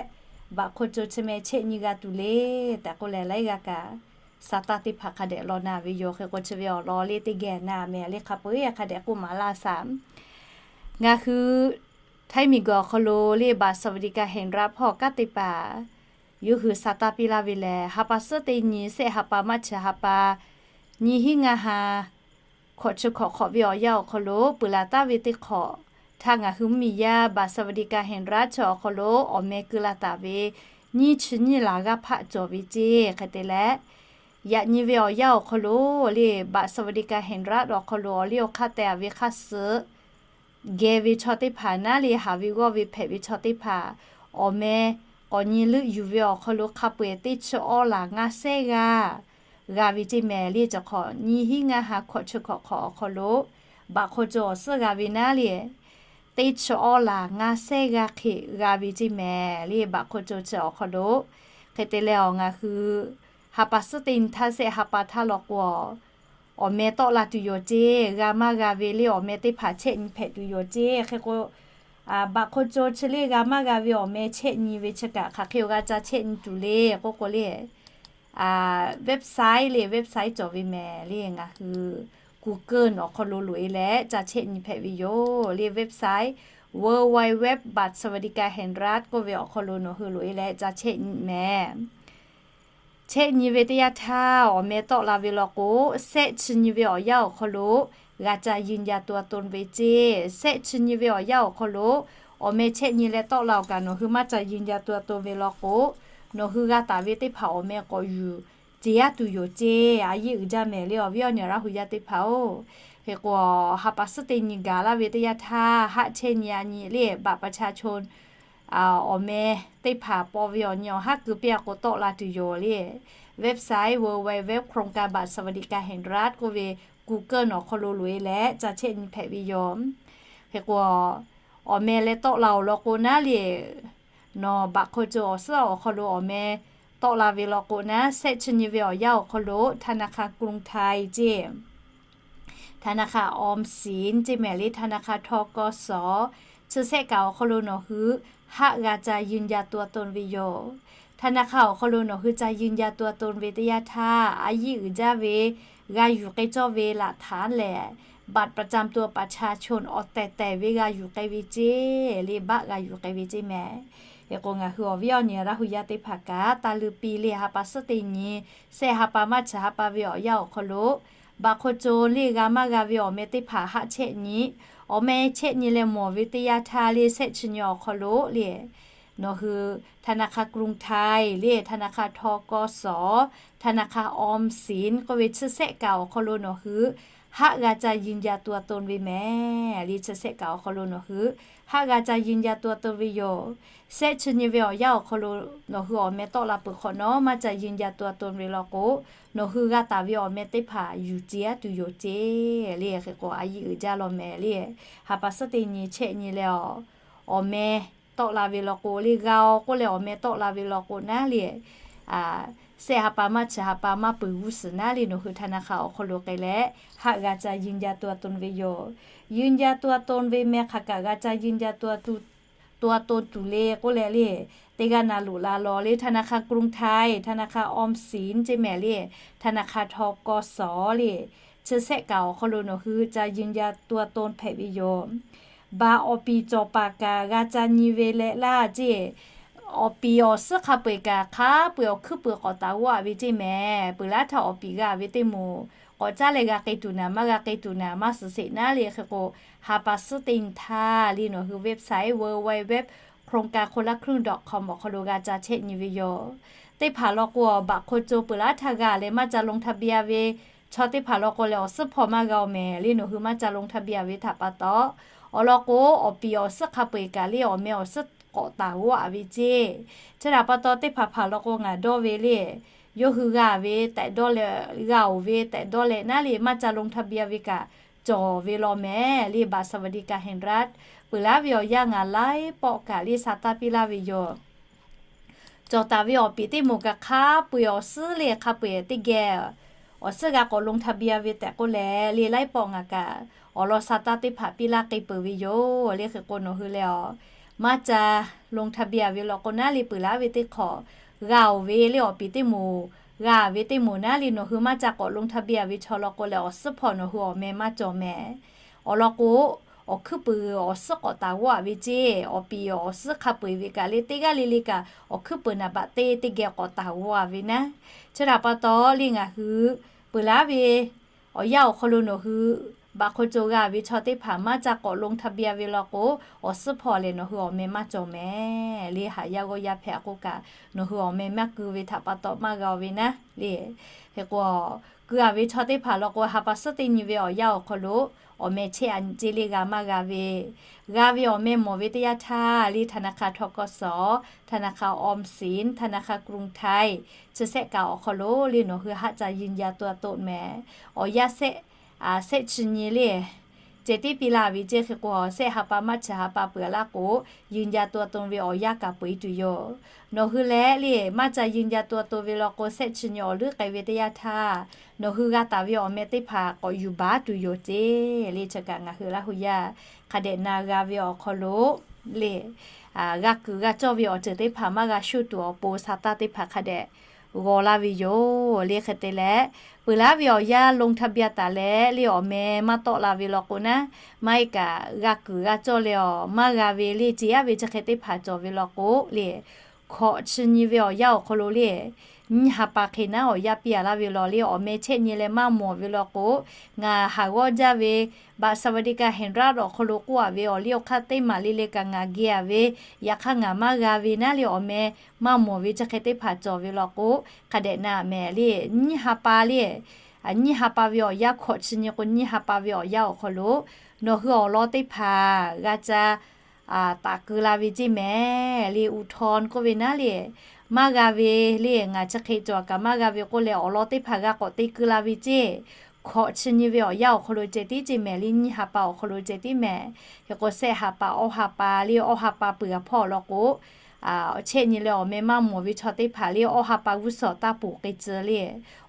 บัตรคนจน chi meh chehˆ nyi g'a tuˬ le tehꞈ k'oˆ leh laiˉ g'aˇ kaꞈ sa taˇ teˇ hpaˍ hk'a dehꞈ law na ve yoˬ. Hk'e k'o chi ve awˬ lawn le teˇ geh na mehˍ le, hk'a peu-eˬ hk'a dehꞈ k'oˆ maˍ laˇ shaˍ. Ngaˬ hui htaiˇ miˬguiˬ awˬ hk'aw lo le บัตรสวัสดิการแห่งรัฐ hpawˇ kanˉ teˇ hpaˍ yawˇ hui sa taˇ piˇ laˇ ve lehˬ, ha pa suhˉ teˇ nyi shehˆ ha pa maˇ chi ha pa, nyiˇ hinˉ ngaˇ ha hkawꞈ chi hkawꞈ hk'awꞈ ve awˬ yanˇ awˬ hk'aw lo peuˬ laˬ taˍ ve teˇ hk'awꞈ htaˇ ngaˬ hui mvuhˇmiˬ yaˇ บัตรสวัสดิการแห่งรัฐ chi awˬ hk'aw lo awˬ meh keu la taˍ ve nyiˇ chi nyiˇ laˬ g'aˇ hpaˆ cawˬ ve ceˇ. Hk'e te leh, yaꞈ nyi ve awˬ yanˇ awˬ hk'aw lo le บัตรสวัสดิการแห่งรัฐ awˬ hk'aw lo awˬ liˇ awˬ hk'aˇ teh a ve hk'aˇ suh geh ve chaw teˇ hpaˍ naˉ le, haˍ ve g'awˇ ve hpehꞈ ve chaw teˇ hpaˍ awˬ meh k'awꞈ nyi leuˆ yuˬ ve awˬ hk'aw lo hk'a peu-eˬ teˇ chi awˇ laˬ ngaˇ sehˉ g'aˇ g'a ve ceˇ mehˍ le. Chi hk'awꞈ nyiˇ hinˉ ngaˇ ha hkawꞈ chi hkawꞈ hk'awꞈ awˬ hk'aw lo บัตรคนจน awˬ suhˉ g'a ve naˉ le, teˇ chi awˇ laˬ ngaˇ sehˉ g'aˇ hk'e g'a ve ceˇ mehˍ le. บัตรคนจน chi awˬ hk'aw lo hk'e te leh awˬ ngaˬ hui ha pa suhˉ teˇ nyi htaˇ shehˆ ha pa htaˇ law k'o, awˬ meh tawˆ la tuˬ yoˬ ceˇ. G'a maˇ g'a ve le awˬ meh teˇ hpaˍ chehˆ nyi hpehꞈ tuˬ yoˬ ceˇ. Hk'e k'o บัตรคนจน chi le g'a maˇ g'a ve awˬ meh chehˆ nyi ve chi kaꞈ hk'aˬ hk'e awˬ g'a ca chehˆ nyi tuˬ le k'oˆ k'o le, website le, website cawˬ ve mehˍ le. Ngaˬ hui Google awˬ hk'aw lo loꞈ e leh ca chehˆ nyi hpehꞈ ve yoˬ le. Website เว็บไซต์ บัตรสวัสดิการแห่งรัฐ k'oˆ ve awˬ hk'aw lo nawˬ hui loꞈ e leh ca chehˆ nyi mehˍ. Chehˆ nyi ve teˇ yanˇ htaˇ awˬ meh tawˆ la ve law k'o, shehˆ chi nyi ve awˬ yanˇ awˬ hk'aw lo g'a ca ยืนยันตัวตน ve ceˇ. Shehˆ chi nyi ve awˬ yanˇ awˬ hk'aw lo awˬ meh chehˆ nyi leh tawˆ la awˬ kaꞈ nawˬ hui maˇ ca ยืนยันตัวตน ve law k'o, nawˬ hui g'a taˍ ve teˇ hpaˍ awˬ meh k'awꞈ yuˬ ceˬ yaˇ tuˬ yoˬ ceˇ. A yiˇ uiˍ jaˇ mehˍ le awˬ viˉ awˬ nyi Laˇ hu yaˇ teˇ hpaˍ-oˬ. Hk'e k'o, ha pa suhˉ teˇ nyi gaˬ laˇ ve teˇ yanˇ htaˇ haˆ chehˇ nyi a nyi le บัตรประชาชน awˬ meh teˇ hpaˍ paw ve awˬ nyi awˬ haˉ keu piˇ a k'o tawˆ la tuˬ yoˬ le. Website เว็บไซต์ โครงการบัตรสวัสดิการแห่งรัฐ k'oˆ ve Google awˬ hk'aw lo loꞈ e leh ca chehˆ nyi hpehꞈ ve yoˬ. Hk'e k'o, awˬ meh leh tawˆ la awˬ lawn k'o naˉ le, nawˬ บัตรคนจน awˬ suhˉ awˬ hk'aw lo awˬ meh tawˆ la ve law k'o naˉ, shehˆ chi nyi ve awˬ yanˇ awˬ hk'aw lo ธนาคารกรุงไทย ceˇ, ธนาคารออมสิน ceˇ mehˍ le, ธนาคาร ทกส chi shehˆ kaꞈ awˬ hk'aw lo nawˬ hui haˆ g'a ca ยืนยันตัวตน ve yoˬ. ธนาคาร awˬ hk'aw lo nawˬ hui ca ยืนยันตัวตน ve teˇ yanˇ htaˇ a yiˇ uiˍ jaˇ ve g'a yuˬ k'ai cawˇ ve หลักฐาน lehˬ บัตรประจำตัวประชาชน awˬ tehˬ tehˬ ve g'a yuˬ k'ai ve ceˇ le, baˆ g'a yuˬ k'ai ve ceˇ mehˍ. Hk'e k'o ngaˬ hui awˬ viˉ awˬ nyi Laˇ hu yaˇ teˇ hpaˍ kaꞈ taˇ leuˉ piˇ le, ha pa suhˉ teˇ nyi shehˆ ha pa maˇ chi ha pa ve awˬ yanˇ awˬ hk'aw lo บัตรคนจน le g'a maˇ g'a ve awˬ meh teˇ hpaˍ haˆ chehˆ nyi. Awˬ meh chehˆ nyi leh mawˬ ve teˇ yanˇ htaˇ le, shehˆ chi nyi awˬ hk'aw lo le nawˬ hui ธนาคารกรุงไทย le, ธนาคาร ทกส, ธนาคาร ออมสิน k'oˆ ve chi shehˆ kaꞈ awˬ hk'aw lo nawˬ hui haˆ g'a ca ยืนยันตัวตน ve mehˍ le. Chi shehˆ kaꞈ awˬ hk'aw lo nawˬ hui haˆ g'a ca ยืนยันตัวตน ve yoˬ. Shehˆ chi nyi ve awˬ yanˇ awˬ hk'aw lo nawˬ hui awˬ meh tawˆ la peuˬ hk'awꞈ nawˉ maˇ ca ยืนยันตัวตน ve law k'o, nawˬ hui g'a taˍ ve awˬ meh teˇ hpaˍ yuˬ ceˬ yaˇ tuˬ yoˬ ceˇ le. Hk'e k'o a yiˇ uiˍ jaˇ law mehˍ le. Ha pa suhˉ teˇ nyi chehˆ nyi leh awˬ, awˬ meh tawˆ la ve law k'o le, g'a-o k'oˆ leh awˬ meh tawˆ la ve law k'o naˉ le, shehˆ ha pa maˇ chi ha pa maˇ peuˬ g'uˇ suhˍ naˉ le nawˬ hui ธนาคาร awˬ hk'aw lo k'ai leh haˆ g'a ca ยืนยันตัวตน ve yoˬ. ยืนยันตัวตน ve meh hk'aˬ kaꞈ g'a ca ยืนยันตัวตน tuˬ le k'oˆ leh le, teˇ g'aˇ na loꞈ la law le, ธนาคารกรุงไทย ธนาคาร ออมสิน ceˇ mehˍ le, ธนาคาร ทกส le, chi shehˆ kaꞈ awˬ hk'aw lo nawˬ hui ca ยืนยันตัวตน hpehꞈ ve yoˬ. Baˬ awˬ piˍ cawˬ paˍ kaꞈ g'a ca nyi ve leh laˇ ceˇ. Awˬ piˍ awˬ suhˉ hk'a peu-eˬ kaꞈ hk'a peu-eˬ awˬ hkuiˉ peuˬ k'awꞈ taˍ g'aˇ ve ceˇ mehˍ. Peuˬ laˇ htaˇ awˬ piˍ g'a ve teˇ moˍ k'awꞈ caˉ leh g'a k'ai tuˬ naˍ, maˇ g'a k'ai tuˬ naˍ, maˇ suhˍ sheˍ naˉ le. Hk'e k'o, ha pa suhˉ teˇ nyi htaˇ le nawˬ hui website www โครงการคนละครึ่ง dot com awˬ hk'aw lo g'a ca chehˇ nyi ve yoˬ. Teˇ hpaˍ law k'o, baꞈ hk'o co peuˬ laˉ htaˇ g'a leh maˇ ca ลงทะเบียน ve chaw teˇ hpaˍ law k'o leh awˬ suhˉ hpaw maˇ g'a-oˬ mehˍ le. Nawˬ hui maˇ ca ลงทะเบียน ve htaꞈ pa taw, awˬ lawn k'o, awˬ piˍ awˬ suhˉ hk'a peu-eˬ kaꞈ le awˬ meh awˬ suhˉ k'awꞈ taˍ g'aˇ ve ceˇ. Chi htaꞈ pa taw, teˇ hpaˍ hpaˍ law k'o ngaˬ dawˇ ve le, yawˇ hui g'a ve tehꞈ dawˇ leh, g'a-oˬ ve tehꞈ dawˇ leh naˉ le maˇ ca ลงทะเบียน ve kaꞈ cawˬ ve law mehˍ le. บัตรสวัสดิการแห่งรัฐ peuˬ laˉ ve awˬ yanˇ ngaˬ laiˉ pawˆ kaꞈ le sa taˇ piˇ laˇ ve yoˬ. Cawˬ taˍ ve awˬ piˍ teˇ moˍ kaꞈ hk'a peu-eˬ awˬ suhˉ le hk'a peu-eˬ teˇ geh awˬ suhˉ g'a k'awꞈ ลงทะเบียน ve tehꞈ k'oˆ leh le, laiˉ pawˆ ngaˬ kaꞈ awˬ lawn sa taˇ teˇ hpaˍ piˇ laˇ k'ai peuˬ ve yoˬ le. Hk'e k'o nawˬ hui leh awˬ maˇ ca ลงทะเบียน ve law k'o naˉ le peuˬ laˉ ve teˇ hk'awꞈ g'a-oˬ ve le awˬ piˍ teˇ moˍ g'a ve teˇ moˍ naˉ le nawˬ hui maˇ ca k'awꞈ ลงทะเบียน ve chaw law k'o leh awˬ suhˉ hpaw nawˬ hui awˬ meh maˇ cawˬ mehˍ. Awˬ lawn k'o, awˬ hkuiˉ puiˍ awˬ suhˉ k'awꞈ taˍ g'aˇ ve ceˇ. Awˬ piˍ awˬ suhˉ hk'a peu-eˬ ve kaꞈ le teˇ g'aˇ le le kaꞈ awˬ hkuiˉ puiˍ naˍ baꞈ teˇ teˇ geh k'awꞈ taˍ g'aˇ ve naˉ. Chi htaꞈ pa taw le ngaˬ hui peuˬ laˉ ve awˬ yanˇ awˬ hk'aw lo nawˬ hui baꞈ hk'o co g'a ve chaw teˇ hpaˍ maˇ ca k'awꞈ ลงทะเบียน ve law k'o, awˬ suhˉ hpaw lehˬ nawˬ hui awˬ meh maˇ cawˬ mehˍ le. Haꞈ yaˇ g'awˇ yaˇ hpehꞈ k'oˆ kaꞈ nawˬ hui awˬ meh maˇ keu ve htaꞈ pa taw maˇ g'a-oˬ ve naˉ le. Hk'e k'o, keu-a ve chaw teˇ hpaˍ law k'o ha pa suhˉ teˇ nyi ve awˬ yanˇ awˬ hk'aw lo awˬ meh chehˇ-a nyi ceˇ le g'a maˇ g'a ve, g'a ve awˬ meh mawˬ ve teˇ yanˇ htaˇ le ธนาคาร ทกส, ธนาคาร ออมสิน, ธนาคาร กรุงไทย chi sehˆ kaꞈ awˬ hk'aw lo le nawˬ hui haˆ ca ยืนยันตัวตน mehˍ. Awˬ yanˇ sehˆ, sehˆ chi nyi le ceh tiˉ piˇ laˇ ve ceˇ. Hk'e k'o, sehˆ ha pa maˇ chi ha pa peuˬ laˇ k'o, ยืนยันตัวตน ve awˬ yanˇ kaꞈ peu-eˬ tuˬ yoˬ. Nawˬ hui leh le maˇ ca ยืนยันตัวตน ve law k'o, sehˆ chi nyi awˬ leuˉ k'ai ve teˇ yanˇ htaˇ nawˬ hui g'a taˍ ve awˬ meh teˇ hpaˍ k'awꞈ yuˬ baˬ tuˬ yoˬ ceˇ le. Chi kaꞈ ngaˬ hui Laˇ hu yaˇ hk'a dehꞈ na g'a ve awˬ hk'aw lo le, g'a kuiˬ g'a cawˇ ve awˬ ceuˬ teˇ hpaˍ maˇ g'a shuˇ tuˬ awˬ pon sa taˇ teˇ hpaˍ hk'a dehꞈ g'aw laˇ ve yoˬ le. Hk'e te leh, peuˬ laˉ ve awˬ yanˇ ลงทะเบียน taˍ leh le awˬ meh maˇ tawˆ la ve law k'o naˉ, maˇ heˆ kaꞈ g'a kuiˬ g'a cawˇ leh awˬ maˇ g'a ve le ceˇ-a ve chi hk'e teˇ hpaˍ cawˬ ve law k'o le, hkawꞈ chi nyi ve awˬ yanˇ awˬ hk'aw lo le nyiˇ ha pa hk'e naˉ awˬ yanˇ piˇ-a laˇ ve law le awˬ meh chehˇ nyi leh maˇ mawˬ ve law k'o, ngaˬ haˍ g'awˇ jaˇ ve บัตรสวัสดิการแห่งรัฐ awˬ hk'aw lo k'oˆ-a ve awˬ liˇ awˬ hk'aˇ teˇ maˬ le le kaꞈ ngaˬ geh-a ve, yaꞈ hk'aˇ ngaˬ maˇ g'a ve naˉ le awˬ meh maˇ mawˬ ve chi hk'e teˇ hpaˍ cawˬ ve law k'o, hk'a dehꞈ na mehˍ le. Nyiˇ ha pa le, nyiˇ ha pa ve awˬ yanˇ hkawꞈ chi nyi k'o nyiˇ ha pa ve awˬ yanˇ awˬ hk'aw lo nawˬ hui awˬ lawn teˇ hpaˍ g'a ca taˍ keu la ve ceˇ mehˍ le. อุทธรณ์ k'oˆ ve naˉ le, maˇ g'a ve le ngaˬ chi hk'e cawˬ kaꞈ maˇ g'a ve k'oˆ leh awˬ lawn teˇ hpaˍ g'a k'awꞈ te keu la ve ceˇ. Hkawꞈ chi nyi ve awˬ yanˇ awˬ hk'aw lo ceh tiˉ ceˇ mehˍ le. Nyiˇ ha pa awˬ hk'aw lo ceh tiˉ mehˍ. Hk'e k'o, sehˆ ha pa, awˇ ha pa le awˇ ha pa peuˬ-a hpawˇ law k'o, chehˇ nyi leh awˬ meh maˇ mawˬ ve chaw teˇ hpaˍ le awˇ ha pa g'uˇ suhˍ taˇ poˬ k'ai tcuh le.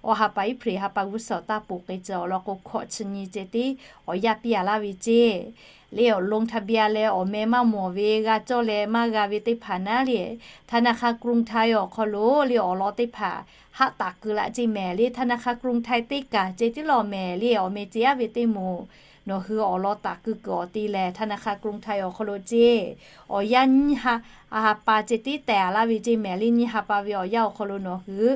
Awˇ ha pa iˉ hpreꞈ ha pa g'uˇ suhˍ taˇ poˬ k'ai tcuh awˬ lawn k'o, hkawꞈ chi nyi ceh tiˉ awˬ yanˇ piˇ-a laˇ ve ceˇ le. ลงทะเบียน leh awˬ meh maˇ mawˬ ve g'a cawˇ leh maˇ g'a ve teˇ hpaˍ naˉ le, ธนาคารกรุงไทย awˬ hk'aw lo le awˬ lawn teˇ hpaˍ haˆ taˍ keu la ceˇ mehˍ le. ธนาคารกรุงไทย teˇ kaˬ ceh tiˉ law mehˍ le. Awˬ meh ceˇ-a ve teˇ moˍ nawˬ hui awˬ lawn taˍ keu kuiˬ awˬ te lehˬ, ธนาคารกรุงไทย awˬ hk'aw lo ceˇ. Awˬ yanˇ nyiˇ ha pa ceh tiˉ tehꞈ-a laˇ ve ceˇ mehˍ le. Nyiˇ ha pa ve awˬ yanˇ awˬ hk'aw lo nawˬ hui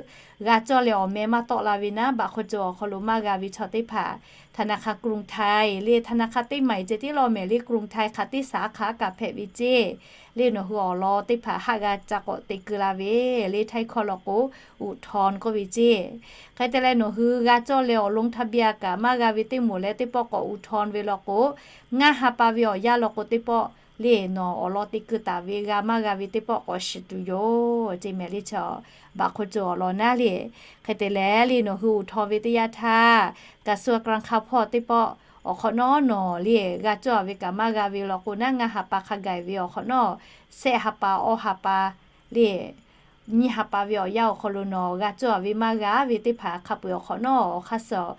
g'a cawˇ leh awˬ meh maˇ tawˆ la ve naˉ, baꞈ hk'aw cawˬ awˬ hk'aw lo maˇ g'a ve chaw teˇ hpaˍ ธนาคารกรุงไทย le ธนาคาร teˇ maˬ-eˬ ceh tiˉ law mehˍ le. กรุงไทย hk'aˬ teˇ สาขา kaꞈ hpehꞈ ve ceˇ le. Nawˬ hui awˬ lawn teˇ hpaˍ haˆ g'a ca k'awꞈ te keu la ve le. Htaiˇ hkawˇ law k'o, อุทธรณ์ k'oˆ ve ceˇ. Hk'e te leh nawˬ hui g'a cawˇ leh awˬ ลงทะเบียน kaꞈ maˇ g'a ve teˇ moˍ leh teˇ pawˆ k'awꞈ อุทธรณ์ ve law k'o, ngaˇ ha pa ve awˬ yanˇ law k'o teˇ pawˆ le nawˬ awˬ lawn te keu taˍ ve g'a maˇ g'a ve teˇ pawˆ k'awꞈ shiˍ tuˬ yoˬ ceˇ mehˍ le. Chi baꞈ hk'aw cawˬ awˬ lawn naˉ le. Hk'e te leh le nawˬ hui อุทธรณ์ ve teˇ yanˇ htaˇ, กระทรวงการคลัง hpawˇ teˇ pawˆ awˬ hk'awꞈ nawˉ nawˬ le g'a cawˇ-a ve kaꞈ maˇ g'a ve law k'o naˉ, ngaˇ ha pa hk'a gaˬ ve awˬ hk'awꞈ nawˉ, sehˆ ha pa, awˇ ha pa le nyiˇ ha pa ve awˬ yanˇ awˬ hk'aw lo nawˬ g'a cawˇ-a ve maˇ g'a ve teˇ hpaˍ hk'a peu-eˬ awˬ hk'awꞈ nawˉ awˬ hk'aˇ suh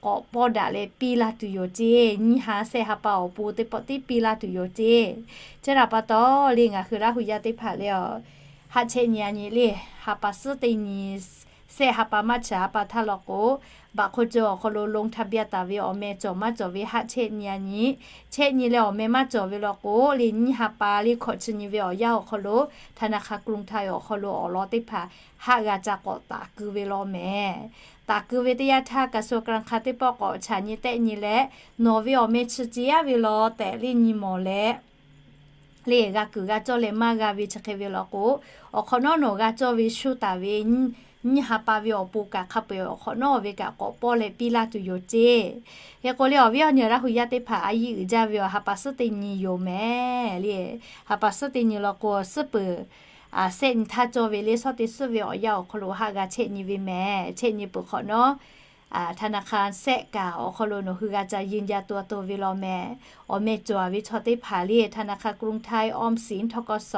k'awꞈ pawˇ daꞈ leh piˇ laˇ tuˬ yoˬ ceˇ. Nyiˇ ha sehˆ ha pa awˬ pon teˇ pawˆ tiˉ piˇ laˇ tuˬ yoˬ ceˇ. Chi htaꞈ pa taw le ngaˬ hui Laˇ hu yaˇ teˇ hpaˍ le, haˆ chehˇ nyi-a nyi le, ha pa suhˉ teˇ nyi sehˆ ha pa maˇ chi ha pa htaˇ law k'o, baꞈ hk'aw cawˬ awˬ hk'aw lo ลงทะเบียน taˍ ve awˬ meh cawˬ maˇ cawˬ ve haˆ chehˇ nyi-a nyi. Chehˇ nyi leh awˬ meh maˇ cawˬ ve law k'o le, nyiˇ ha pa le hkawꞈ chi nyi ve awˬ yanˇ awˬ hk'aw lo ธนาคารกรุงไทย awˬ hk'aw lo awˬ lawn teˇ hpaˍ haˆ g'a ca k'awꞈ taˍ keu ve law mehˍ. taˍ keu ve teˇ yanˇ htaˇ, กระทรวงการคลัง teˇ pawˆ k'awꞈ chaꞈ nyi tehˆ nyi leh, nawˬ ve awˬ meh chi ce yaˇ ve law tehꞈ leˇ nyi mawˬ leh, le g'a kuiˬ g'a cawˇ leh maˇ g'a ve chi hk'e ve law k'o, awˬ hk'awꞈ nawˉ nawˬ g'a cawˇ ve shu taˍ ve nyiˇ ha pa ve awˬ pon kaꞈ hk'a peu-eˬ awˬ hk'awꞈ nawˉ ve kaꞈ k'awꞈ pawˇ leh piˇ laˇ tuˬ yoˬ ceˇ. Hk'e k'o le, awˬ viˉ awˬ nyi Laˇ hu yaˇ teˇ hpaˍ a yiˇ uiˍ jaˇ ve awˬ ha pa suhˉ teˇ nyi yoˬ mehˍ le. Ha pa suhˉ teˇ nyi law k'o, suhˉ peuˬ sehˆ nyi htaˇ cawˇ ve le, shawˉ teˇ suhˉ ve awˬ yanˇ awˬ hk'aw lo haˆ g'a chehˆ nyi ve mehˍ. Chehˆ nyi peuˬ hk'awꞈ nawˉ ธนาคาร sehˆ kaꞈ awˬ hk'aw lo nawˬ hui g'a ca ยืนยันตัวตน ve law mehˍ. Awˬ meh cawˬ ve chaw teˇ hpaˍ le ธนาคารกรุงไทย ออมสิน ทกส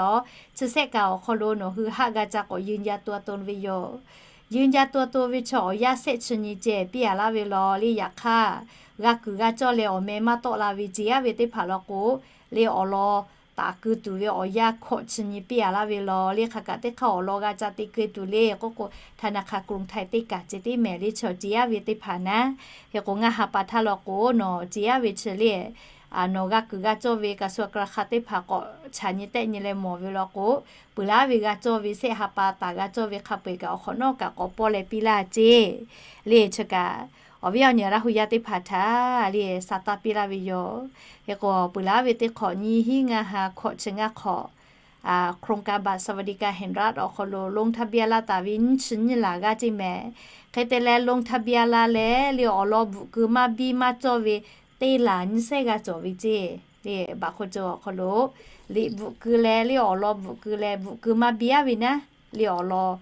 chi sehˆ kaꞈ awˬ hk'aw lo nawˬ hui haˆ g'a ca k'awꞈ ยืนยันตัวตน ve yoˬ. ยืนยันตัวตน ve chi awˬ yanˇ sehˆ chi nyi ceh piˇ-a laˇ ve law le. Yaꞈ hk'aˇ, g'a kuiˬ g'a cawˇ leh awˬ meh maˇ tawˆ la ve ce yaˇ ve teˇ hpaˍ law k'o, le awˬ lawn taˍ keu tuˬ ve awˬ yanˇ hkawꞈ chi nyi piˇ-a laˇ ve law le. Hk'aˬ kaꞈ teˇ hk'aˇ awˬ lawn g'a ca te keu tuˬ le k'oˆ k'o, ธนาคารกรุงไทย teˇ kaꞈ ce teˇ mehˍ le. Chi awˬ ce yaˇ ve teˇ hpaˍ naˉ, hk'e k'o ngaˇ ha pa htaˇ law k'o nawˬ ce yaˇ ve chi le, nawˬ g'a kuiˬ g'a cawˇ ve กระทรวงการคลัง teˇ hpaˍ k'awꞈ chaꞈ nyi tehˆ nyi leh mawˬ ve law k'o, peuˬ laˉ ve g'a cawˇ ve sehˆ ha pa taˍ g'a cawˇ ve hk'a peu-eˬ kaꞈ awˬ hk'awꞈ nawˉ kaꞈ k'awꞈ pawˇ leh piˇ laˇ ceˇ. Le chi kaꞈ, awˬ viˉ awˬ nyi Laˇ hu yaˇ teˇ hpaˍ htaꞈ le sa taˇ piˇ laˇ ve yoˬ. Hk'e k'o peuˬ laˉ ve teˇ hk'awꞈ nyiˇ hinˉ ngaˇ ha hkawꞈ chi ngaˇ hk'awꞈ, โครงการบัตรสวัสดิการแห่งรัฐ awˬ hk'aw lo ลงทะเบียน laˇ taˍ ve nyiˇ chi nyiˇ laˬ g'aˇ ceˇ mehˍ. Hk'e te leh ลงทะเบียน laˇ leh le awˬ lawn bvuhꞈ keu maˇ biˇ maˇ cawˇ ve teˇ laˬ nyiˇ sehˉ g'aˇ cawˬ ve ceˇ. Le baꞈ hk'oˆ ceuˬ awˬ hk'aw lo liꞈ bvuhꞈ keu leh le awˬ lawn bvuhꞈ keu leh bvuhꞈ keu maˇ biˇ-a ve naˉ, le awˬ lawn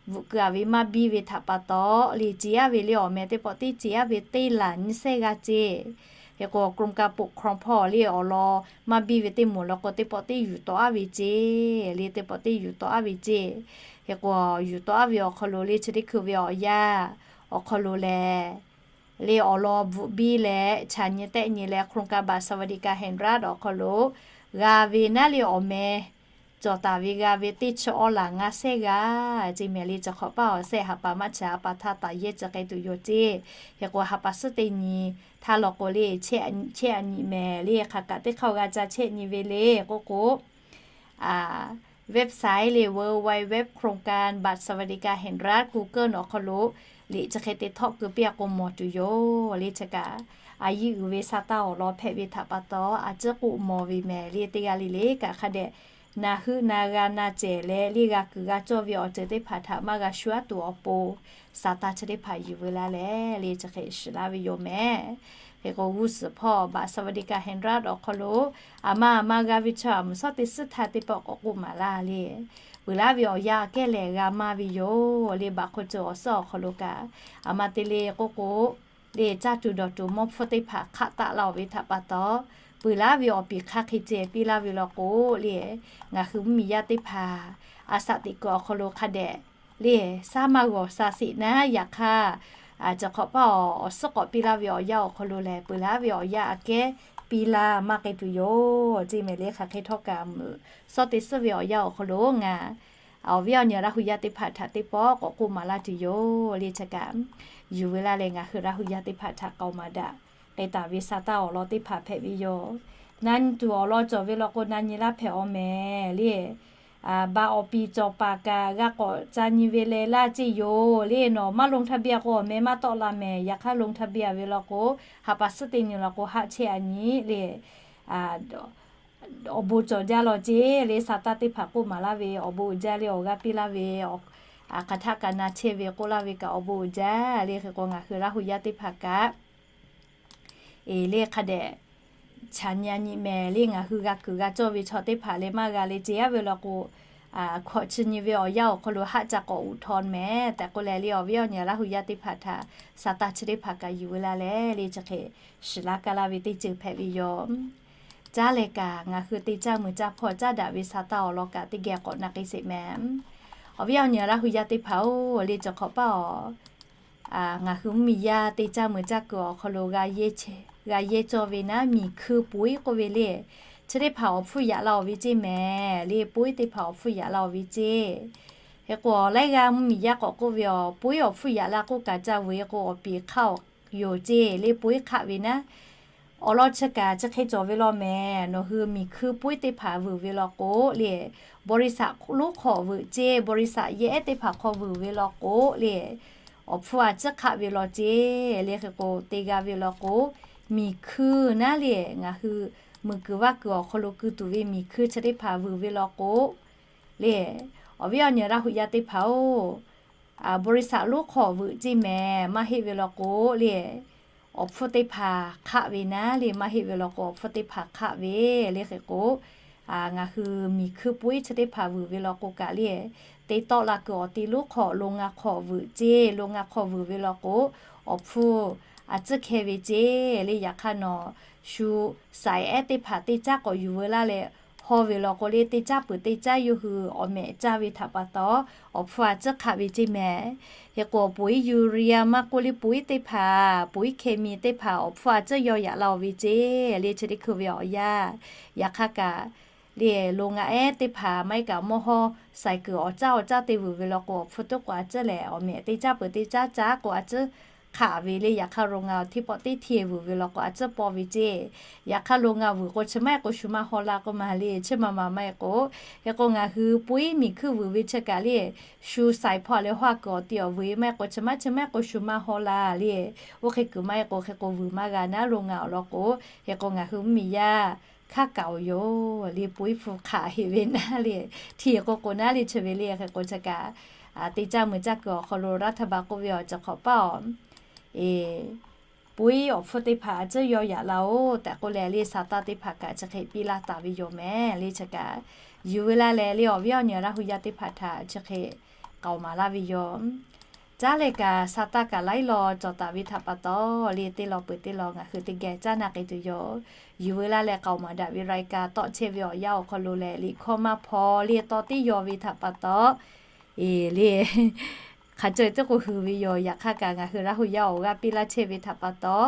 bvuhꞈ keu-a ve maˇ biˇ ve htaꞈ pa taw le ce yaˇ ve le awˬ meh teˇ pawˆ teˇ ce yaˇ ve teˇ laˬ nyiˇ sehˉ g'aˇ ceˇ. Hk'e k'o กรมการปกครอง hpawˇ le awˬ lawn maˇ biˇ ve teˇ moˍ law k'o teˇ pawˆ teˇ yuˬ tawˆ-a ve ceˇ. Le teˇ pawˆ teˇ yuˬ tawˆ-a ve ceˇ. Hk'e k'o yuˬ tawˆ-a ve awˬ hk'aw lo le chi teˇ hkui ve awˬ yanˇ awˬ hk'aw lo lehˬ, le awˬ lawn bvuhꞈ biˇ leh chaꞈ nyi tehˆ nyi leh โครงการบัตรสวัสดิการแห่งรัฐ awˬ hk'aw lo g'a ve naˉ le awˬ meh cawˬ taˍ ve g'a ve teˇ chi awˇ laˬ ngaˇ sehˉ g'aˇ ceˇ mehˍ le. Chi hk'awꞈ paˇ awˬ sehˆ ha pa maˇ chaꞈ ha pa htaˇ taˍ yehˇ chi hk'e tuˬ yoˬ ceˇ. Hk'e k'o ha pa suhˉ teˇ nyi htaˇ law k'o le chehˇ-a nyi mehˍ le. Hk'aˬ kaꞈ teˇ hk'aˇ g'a ca chehˇ nyi ve le k'oˆ k'o, website le เว็บไซต์ โครงการบัตรสวัสดิการแห่งรัฐ Google awˬ hk'aw lo liꞈ chi hk'e te htawˆ keu piˇ-a k'o mawˬ tuˬ yoˬ le. Chi kaꞈ a yiˇ uiˍ ve sa taˇ awˬ lawn hpehꞈ ve htaꞈ pa taw a ciˉ k'oˆ mawˬ ve mehˍ le. Teˇ g'aˇ le le kaꞈ hk'a dehꞈ na heuˆ na g'a na cehˬ leh le g'a kuiˬ g'a cawˇ ve awˬ ceuˬ teˇ hpaˍ htaꞈ maˇ g'a shu-a tuˬ awˬ pon sa taˇ chi teˇ hpaˍ yuˬ veu la leh le chi hk'e shiˍ laˇ ve yoˬ mehˍ. Hk'e k'o g'uˇ suhˍ hpawˇ บัตรสวัสดิการแห่งรัฐ awˬ hk'aw lo aˬ ma aˬ ma g'a ve chaw a muiˬ shawˉ teˇ suhˉ htaˇ teˇ pawˆ k'awꞈ k'oˆ maˍ laˇ le. Peuˬ laˇ ve awˬ yanˇ aꞈ kehˉ lehˬ g'a maˇ ve yoˬ le. Baꞈ hk'oˆ ceuˬ awˬ suhˉ awˬ hk'aw lo kaꞈ aˬ ma te le k'oˆ k'o, le caˇ tuˬ dawˬ tuˬ mawˇ hpfuhˇ teˇ hpaˍ hk'aˆ taˆ laˇ-oˬ ve htaꞈ pa taw, peuˬ laˇ ve awˬ piˍ hk'aˇ hk'e ceh piˇ laˇ ve law k'o le, ngaˬ hui mvuhˇmiˬ yaˇ teˇ hpaˍ a shaꞈ teꞈ kuiˬ awˬ hk'aw lo hk'a dehꞈ le shaˉ maˇ g'awˬ sha sheˍ naˉ. Yaꞈ hk'aˇ, cawˬ hk'awꞈ paˇ awˬ suhˉ k'awꞈ piˇ laˇ ve awˬ yanˇ awˬ hk'aw lo lehˬ, peuˬ laˇ ve awˬ yanˇ aꞈ kehˉ piˇ laˇ maˇ k'ai tuˬ yoˬ ceˇ mehˍ le. Hk'aˬ hk'e htawˇ kaꞈ muiˬ shawˉ teˇ suhˉ ve awˬ yanˇ awˬ hk'aw lo ngaˬ awˬ viˉ awˬ nyi Laˇ hu yaˇ teˇ hpaˍ htaꞈ teˇ pawˆ k'awꞈ k'oˆ maˍ laˇ tuˬ yoˬ le. Chi kaꞈ yuˬ veu laˇ leh ngaˬ hui Laˇ hu yaˇ teˇ hpaˍ htaꞈ k'aoˍ maˍ daꞈ k'ai taˍ ve sa taˇ awˬ lawn teˇ hpaˍ hpehꞈ ve yoˬ. Na nyi tuˬ awˬ lawn cawˬ ve law k'o na nyi laˇ hpehꞈ-aw mehˍ le. Ba awˬ piˍ cawˬ paˍ kaꞈ g'a k'awꞈ ca nyi ve leh laˇ ceˇ yoˬ le. Nawˬ maˇ ลงทะเบียน k'o awˬ meh maˇ tawˆ la mehˍ. Yaꞈ hk'aˇ ลงทะเบียน ve law k'o ha pa suhˉ teˇ nyi law k'o haˆ chehˇ-a nyi le. Awˬ bon cawˬ jaˇ law ceˇ le. Sa taˇ teˇ hpaˍ k'oˆ maˍ laˇ ve awˬ bon uiˍ jaˇ le. Awˬ g'aˇ piˇ laˇ ve hk'aˬ htaˆ kaꞈ na chehˇ ve k'oˆ laˇ ve kaꞈ awˬ bon uiˍ jaˇ le. Hk'e k'o ngaˬ hui Laˇ hu yaˇ teˇ hpaˍ kaꞈ eˬ le hk'a dehꞈ chaꞈ nyi-a nyi mehˍ le. Ngaˬ hui g'a kuiˬ g'a cawˇ ve chaw teˇ hpaˍ leh maˇ g'a le ce yaˇ ve law k'o, hkawꞈ chi nyi ve awˬ yanˇ awˬ hk'aw lo haˆ ca k'awꞈ uꞈ htaw mehˍ tehꞈ k'oˆ leh le, awˬ viˉ awˬ nyi Laˇ hu yaˇ teˇ hpaˍ htaꞈ sa taˇ chi teˇ hpaˍ kaꞈ yuˬ veu laˇ leh le chi hk'e shiˍ laˇ kaˇ laˇ ve teˇ ceuˬ hpehꞈ ve yoˬ. Caˇ leh kaꞈ ngaˬ hui te caˇ muiˬ caˇ hpawˇ caˇ daꞈ ve sa taˇ awˬ lawn kaꞈ teˇ geh k'awꞈ na k'ai sheˍ mehˍ. Awˬ viˉ awˬ nyi Laˇ hu yaˇ teˇ hpaˍ-oˬ, le cawˬ hk'awꞈ paˇ awˬ ngaˬ hui mvuhˇmiˬ yaˇ te caˇ muiˬ caˇ kuiˬ awˬ hk'aw lo g'a yehˇ cawˇ ve naˉ, miˬ hkui poiˉ k'oˆ ve le. Chi teˇ hpaˍ awˬ hpfuhˇ yaꞈ la-oˬ ve ceˇ mehˍ le. Poiˉ teˇ hpaˍ awˬ hpfuhˇ yaꞈ la-oˬ ve ceˇ. Hk'e k'o laiˉ g'aˇ mvuhˇmiˬ yaˇ k'awꞈ k'oˆ ve, awˬ poiˉ awˬ hpfuhˇ yaꞈ la k'oˆ kaꞈ ca vuiˬ k'o awˬ piˍ hk'aˇ-oˬ yoˬ ceˇ le. Poiˉ hk'aˆ ve naˉ, awˬ lawn chi kaꞈ chi hk'e cawˬ ve law mehˍ. Nawˬ hui miˬ hkui poiˉ teˇ hpaˍ vuiˬ ve law k'o le, บริษัท lonˉ hk'aw vuiˬ ceˇ, บริษัท yehˬ ehˉ teˇ hpaˍ hk'aw vuiˬ ve law k'o le, awˬ hpfuhˇ a ciˉ hk'aˆ ve law ceˇ le. Hk'e k'o, te g'a ve law k'o, miˬ hkuiˇ naˉ le, ngaˬ hui muiˬ kuiˬ vaˇ kuiˬ awˬ hk'aw lo keu tuˬ ve miˬ hkuiˇ chi teˇ hpaˍ vuiˬ ve law k'o le, awˬ viˉ awˬ nyi Laˇ hu yaˇ teˇ hpaˍ-oˬ, บริษัท lonˉ hk'aw vuiˬ ceˇ mehˍ maˇ heˆ ve law k'o le, awˬ hpfuhˇ teˇ hpaˍ hk'aˆ ve naˉ le, maˇ heˆ ve law k'o, awˬ hpfuhˇ teˇ hpaˍ hk'aˆ ve le. Hk'e k'o, ngaˬ hui miˬ hkuiˇ poiˉ chi teˇ hpaˍ vuiˬ ve law k'o kaꞈ le, te tawˆ la kuiˬ awˬ ti lonˉ hk'aw โรงงาน hk'aw vuiˬ ceˇ, โรงงาน hk'aw vuiˬ ve law k'o, awˬ hpfuhˇ a ciˉ hkeh ve ceˇ le. Yaꞈ hk'aˇ nawˬ shu saiˍ ehˉ teˇ hpaˍ teˇ caˉ k'awꞈ yuˬ veu laˇ leh haw ve law k'o le, teˇ caˉ peuˬ teˇ caˉ yawˇ hui awˬ mehꞈ caˇ ve htaꞈ pa taw, awˬ hpfuhˇ a ciˉ hk'aˆ ve ceˇ mehˍ. Hk'e k'o, poiˉ ยูเรีย maˇ k'oˆ le, poiˉ teˇ hpaˍ, poiˉ เคมี teˇ hpaˍ awˬ hpfuhˇ a ciˉ yawˇ yaꞈ la oˬ ve ceˇ le. Chi teˇ hkui ve awˬ yanˇ, yaꞈ hk'aˇ kaꞈ le, โรงงาน ehˉ teˇ hpaˍ maˇ heˆ kaꞈ mawˇ hawˇ saiˍ kuiˬ awˬ caˉ awˬ caˉ te vuiˬ ve law k'o, awˬ hpfuhˇ tuˉ k'o a ciˉ lehˬ, awˬ mehꞈ teˇ caˉ peuˬ teˇ caˉ caˉ k'o a ciˉ hk'aˆ ve le. Yaꞈ hk'aˇ โรงงาน awˬ htiˇ pawˆ teˇ htiˇ vuiˬ ve law k'o a ciˉ paw ve ceˇ. Yaꞈ hk'aˇ โรงงาน vuiˬ k'o chi maˇ heˆ k'o shu maˇ haw la k'oˆ ma le, chi ma ma maˇ heˆ k'o. Hk'e k'o, ngaˬ hui poiˉ miˬ hkuiˇ vuiˬ ve chi kaꞈ le, shu saiˍ hpawˇ leh haw kuiˬ awˬ ti awˬ vuiˬ maˇ heˆ k'o chi maˇ chi maˇ heˆ k'o shu maˇ haw la le. Oˇ hk'e kuiˬ maˇ heˆ k'o, hk'e k'o vuiˬ maˇ g'a naˉ โรงงาน awˬ lawn k'o. Hk'e k'o, ngaˬ hui mvuhˇmiˬ yaˇ hk'aˇ kaꞈ awˬ yoˬ le, poiˉ hpu hk'aˆ heˆ ve naˉ le, htiˇ k'o k'o naˉ le chi ve le. Hk'e k'o chi kaꞈ teˇ caˇ meuˬ caˇ kuiˬ awˬ hk'aw lo รัฐบาล k'oˆ ve awˬ ceuˬ hk'awꞈ paˇ awˬ, e, poiˉ awˬ hpfuhˇ teˇ hpaˍ a ciˉ yawˇ yaꞈ la oˬ tehꞈ k'oˆ leh le, Saˍtanˍ teˇ hpaˍ kaꞈ chi hk'e piˇ laˇ taˍ ve yoˬ mehˍ le. Chi kaꞈ yuˬ veu laˇ leh le, awˬ viˉ awˬ nyi Laˇ hu yaˇ teˇ hpaˍ htaꞈ chi hk'e k'aoˍ maˍ laˇ ve yoˬ. Caˉ leh kaꞈ Saˍtanˍ kaꞈ laiˉ law cawˬ taˍ ve htaꞈ pa taw le, teˇ law peuˬ teˇ law ngaˬ hui teˇ geh caˉ na k'ai tuˬ yoˬ. Yuˬ veu laˇ leh k'aoˍ maˍ daꞈ ve รายการ tawˆ chehˇ ve awˬ yanˇ awˬ hk'aw lo leh, liꞈ hkawˇ maˇ hpaw le tawˇ teˇ yaw ve htaꞈ pa taw, e le, hk'a caweh teˇ k'o hui ve yoˬ. Yaꞈ hk'aˇ kaꞈ ngaˬ hui Laˇ hu yaˇ awˬ g'aˇ piˇ laˇ chehˇ ve htaꞈ pa taw,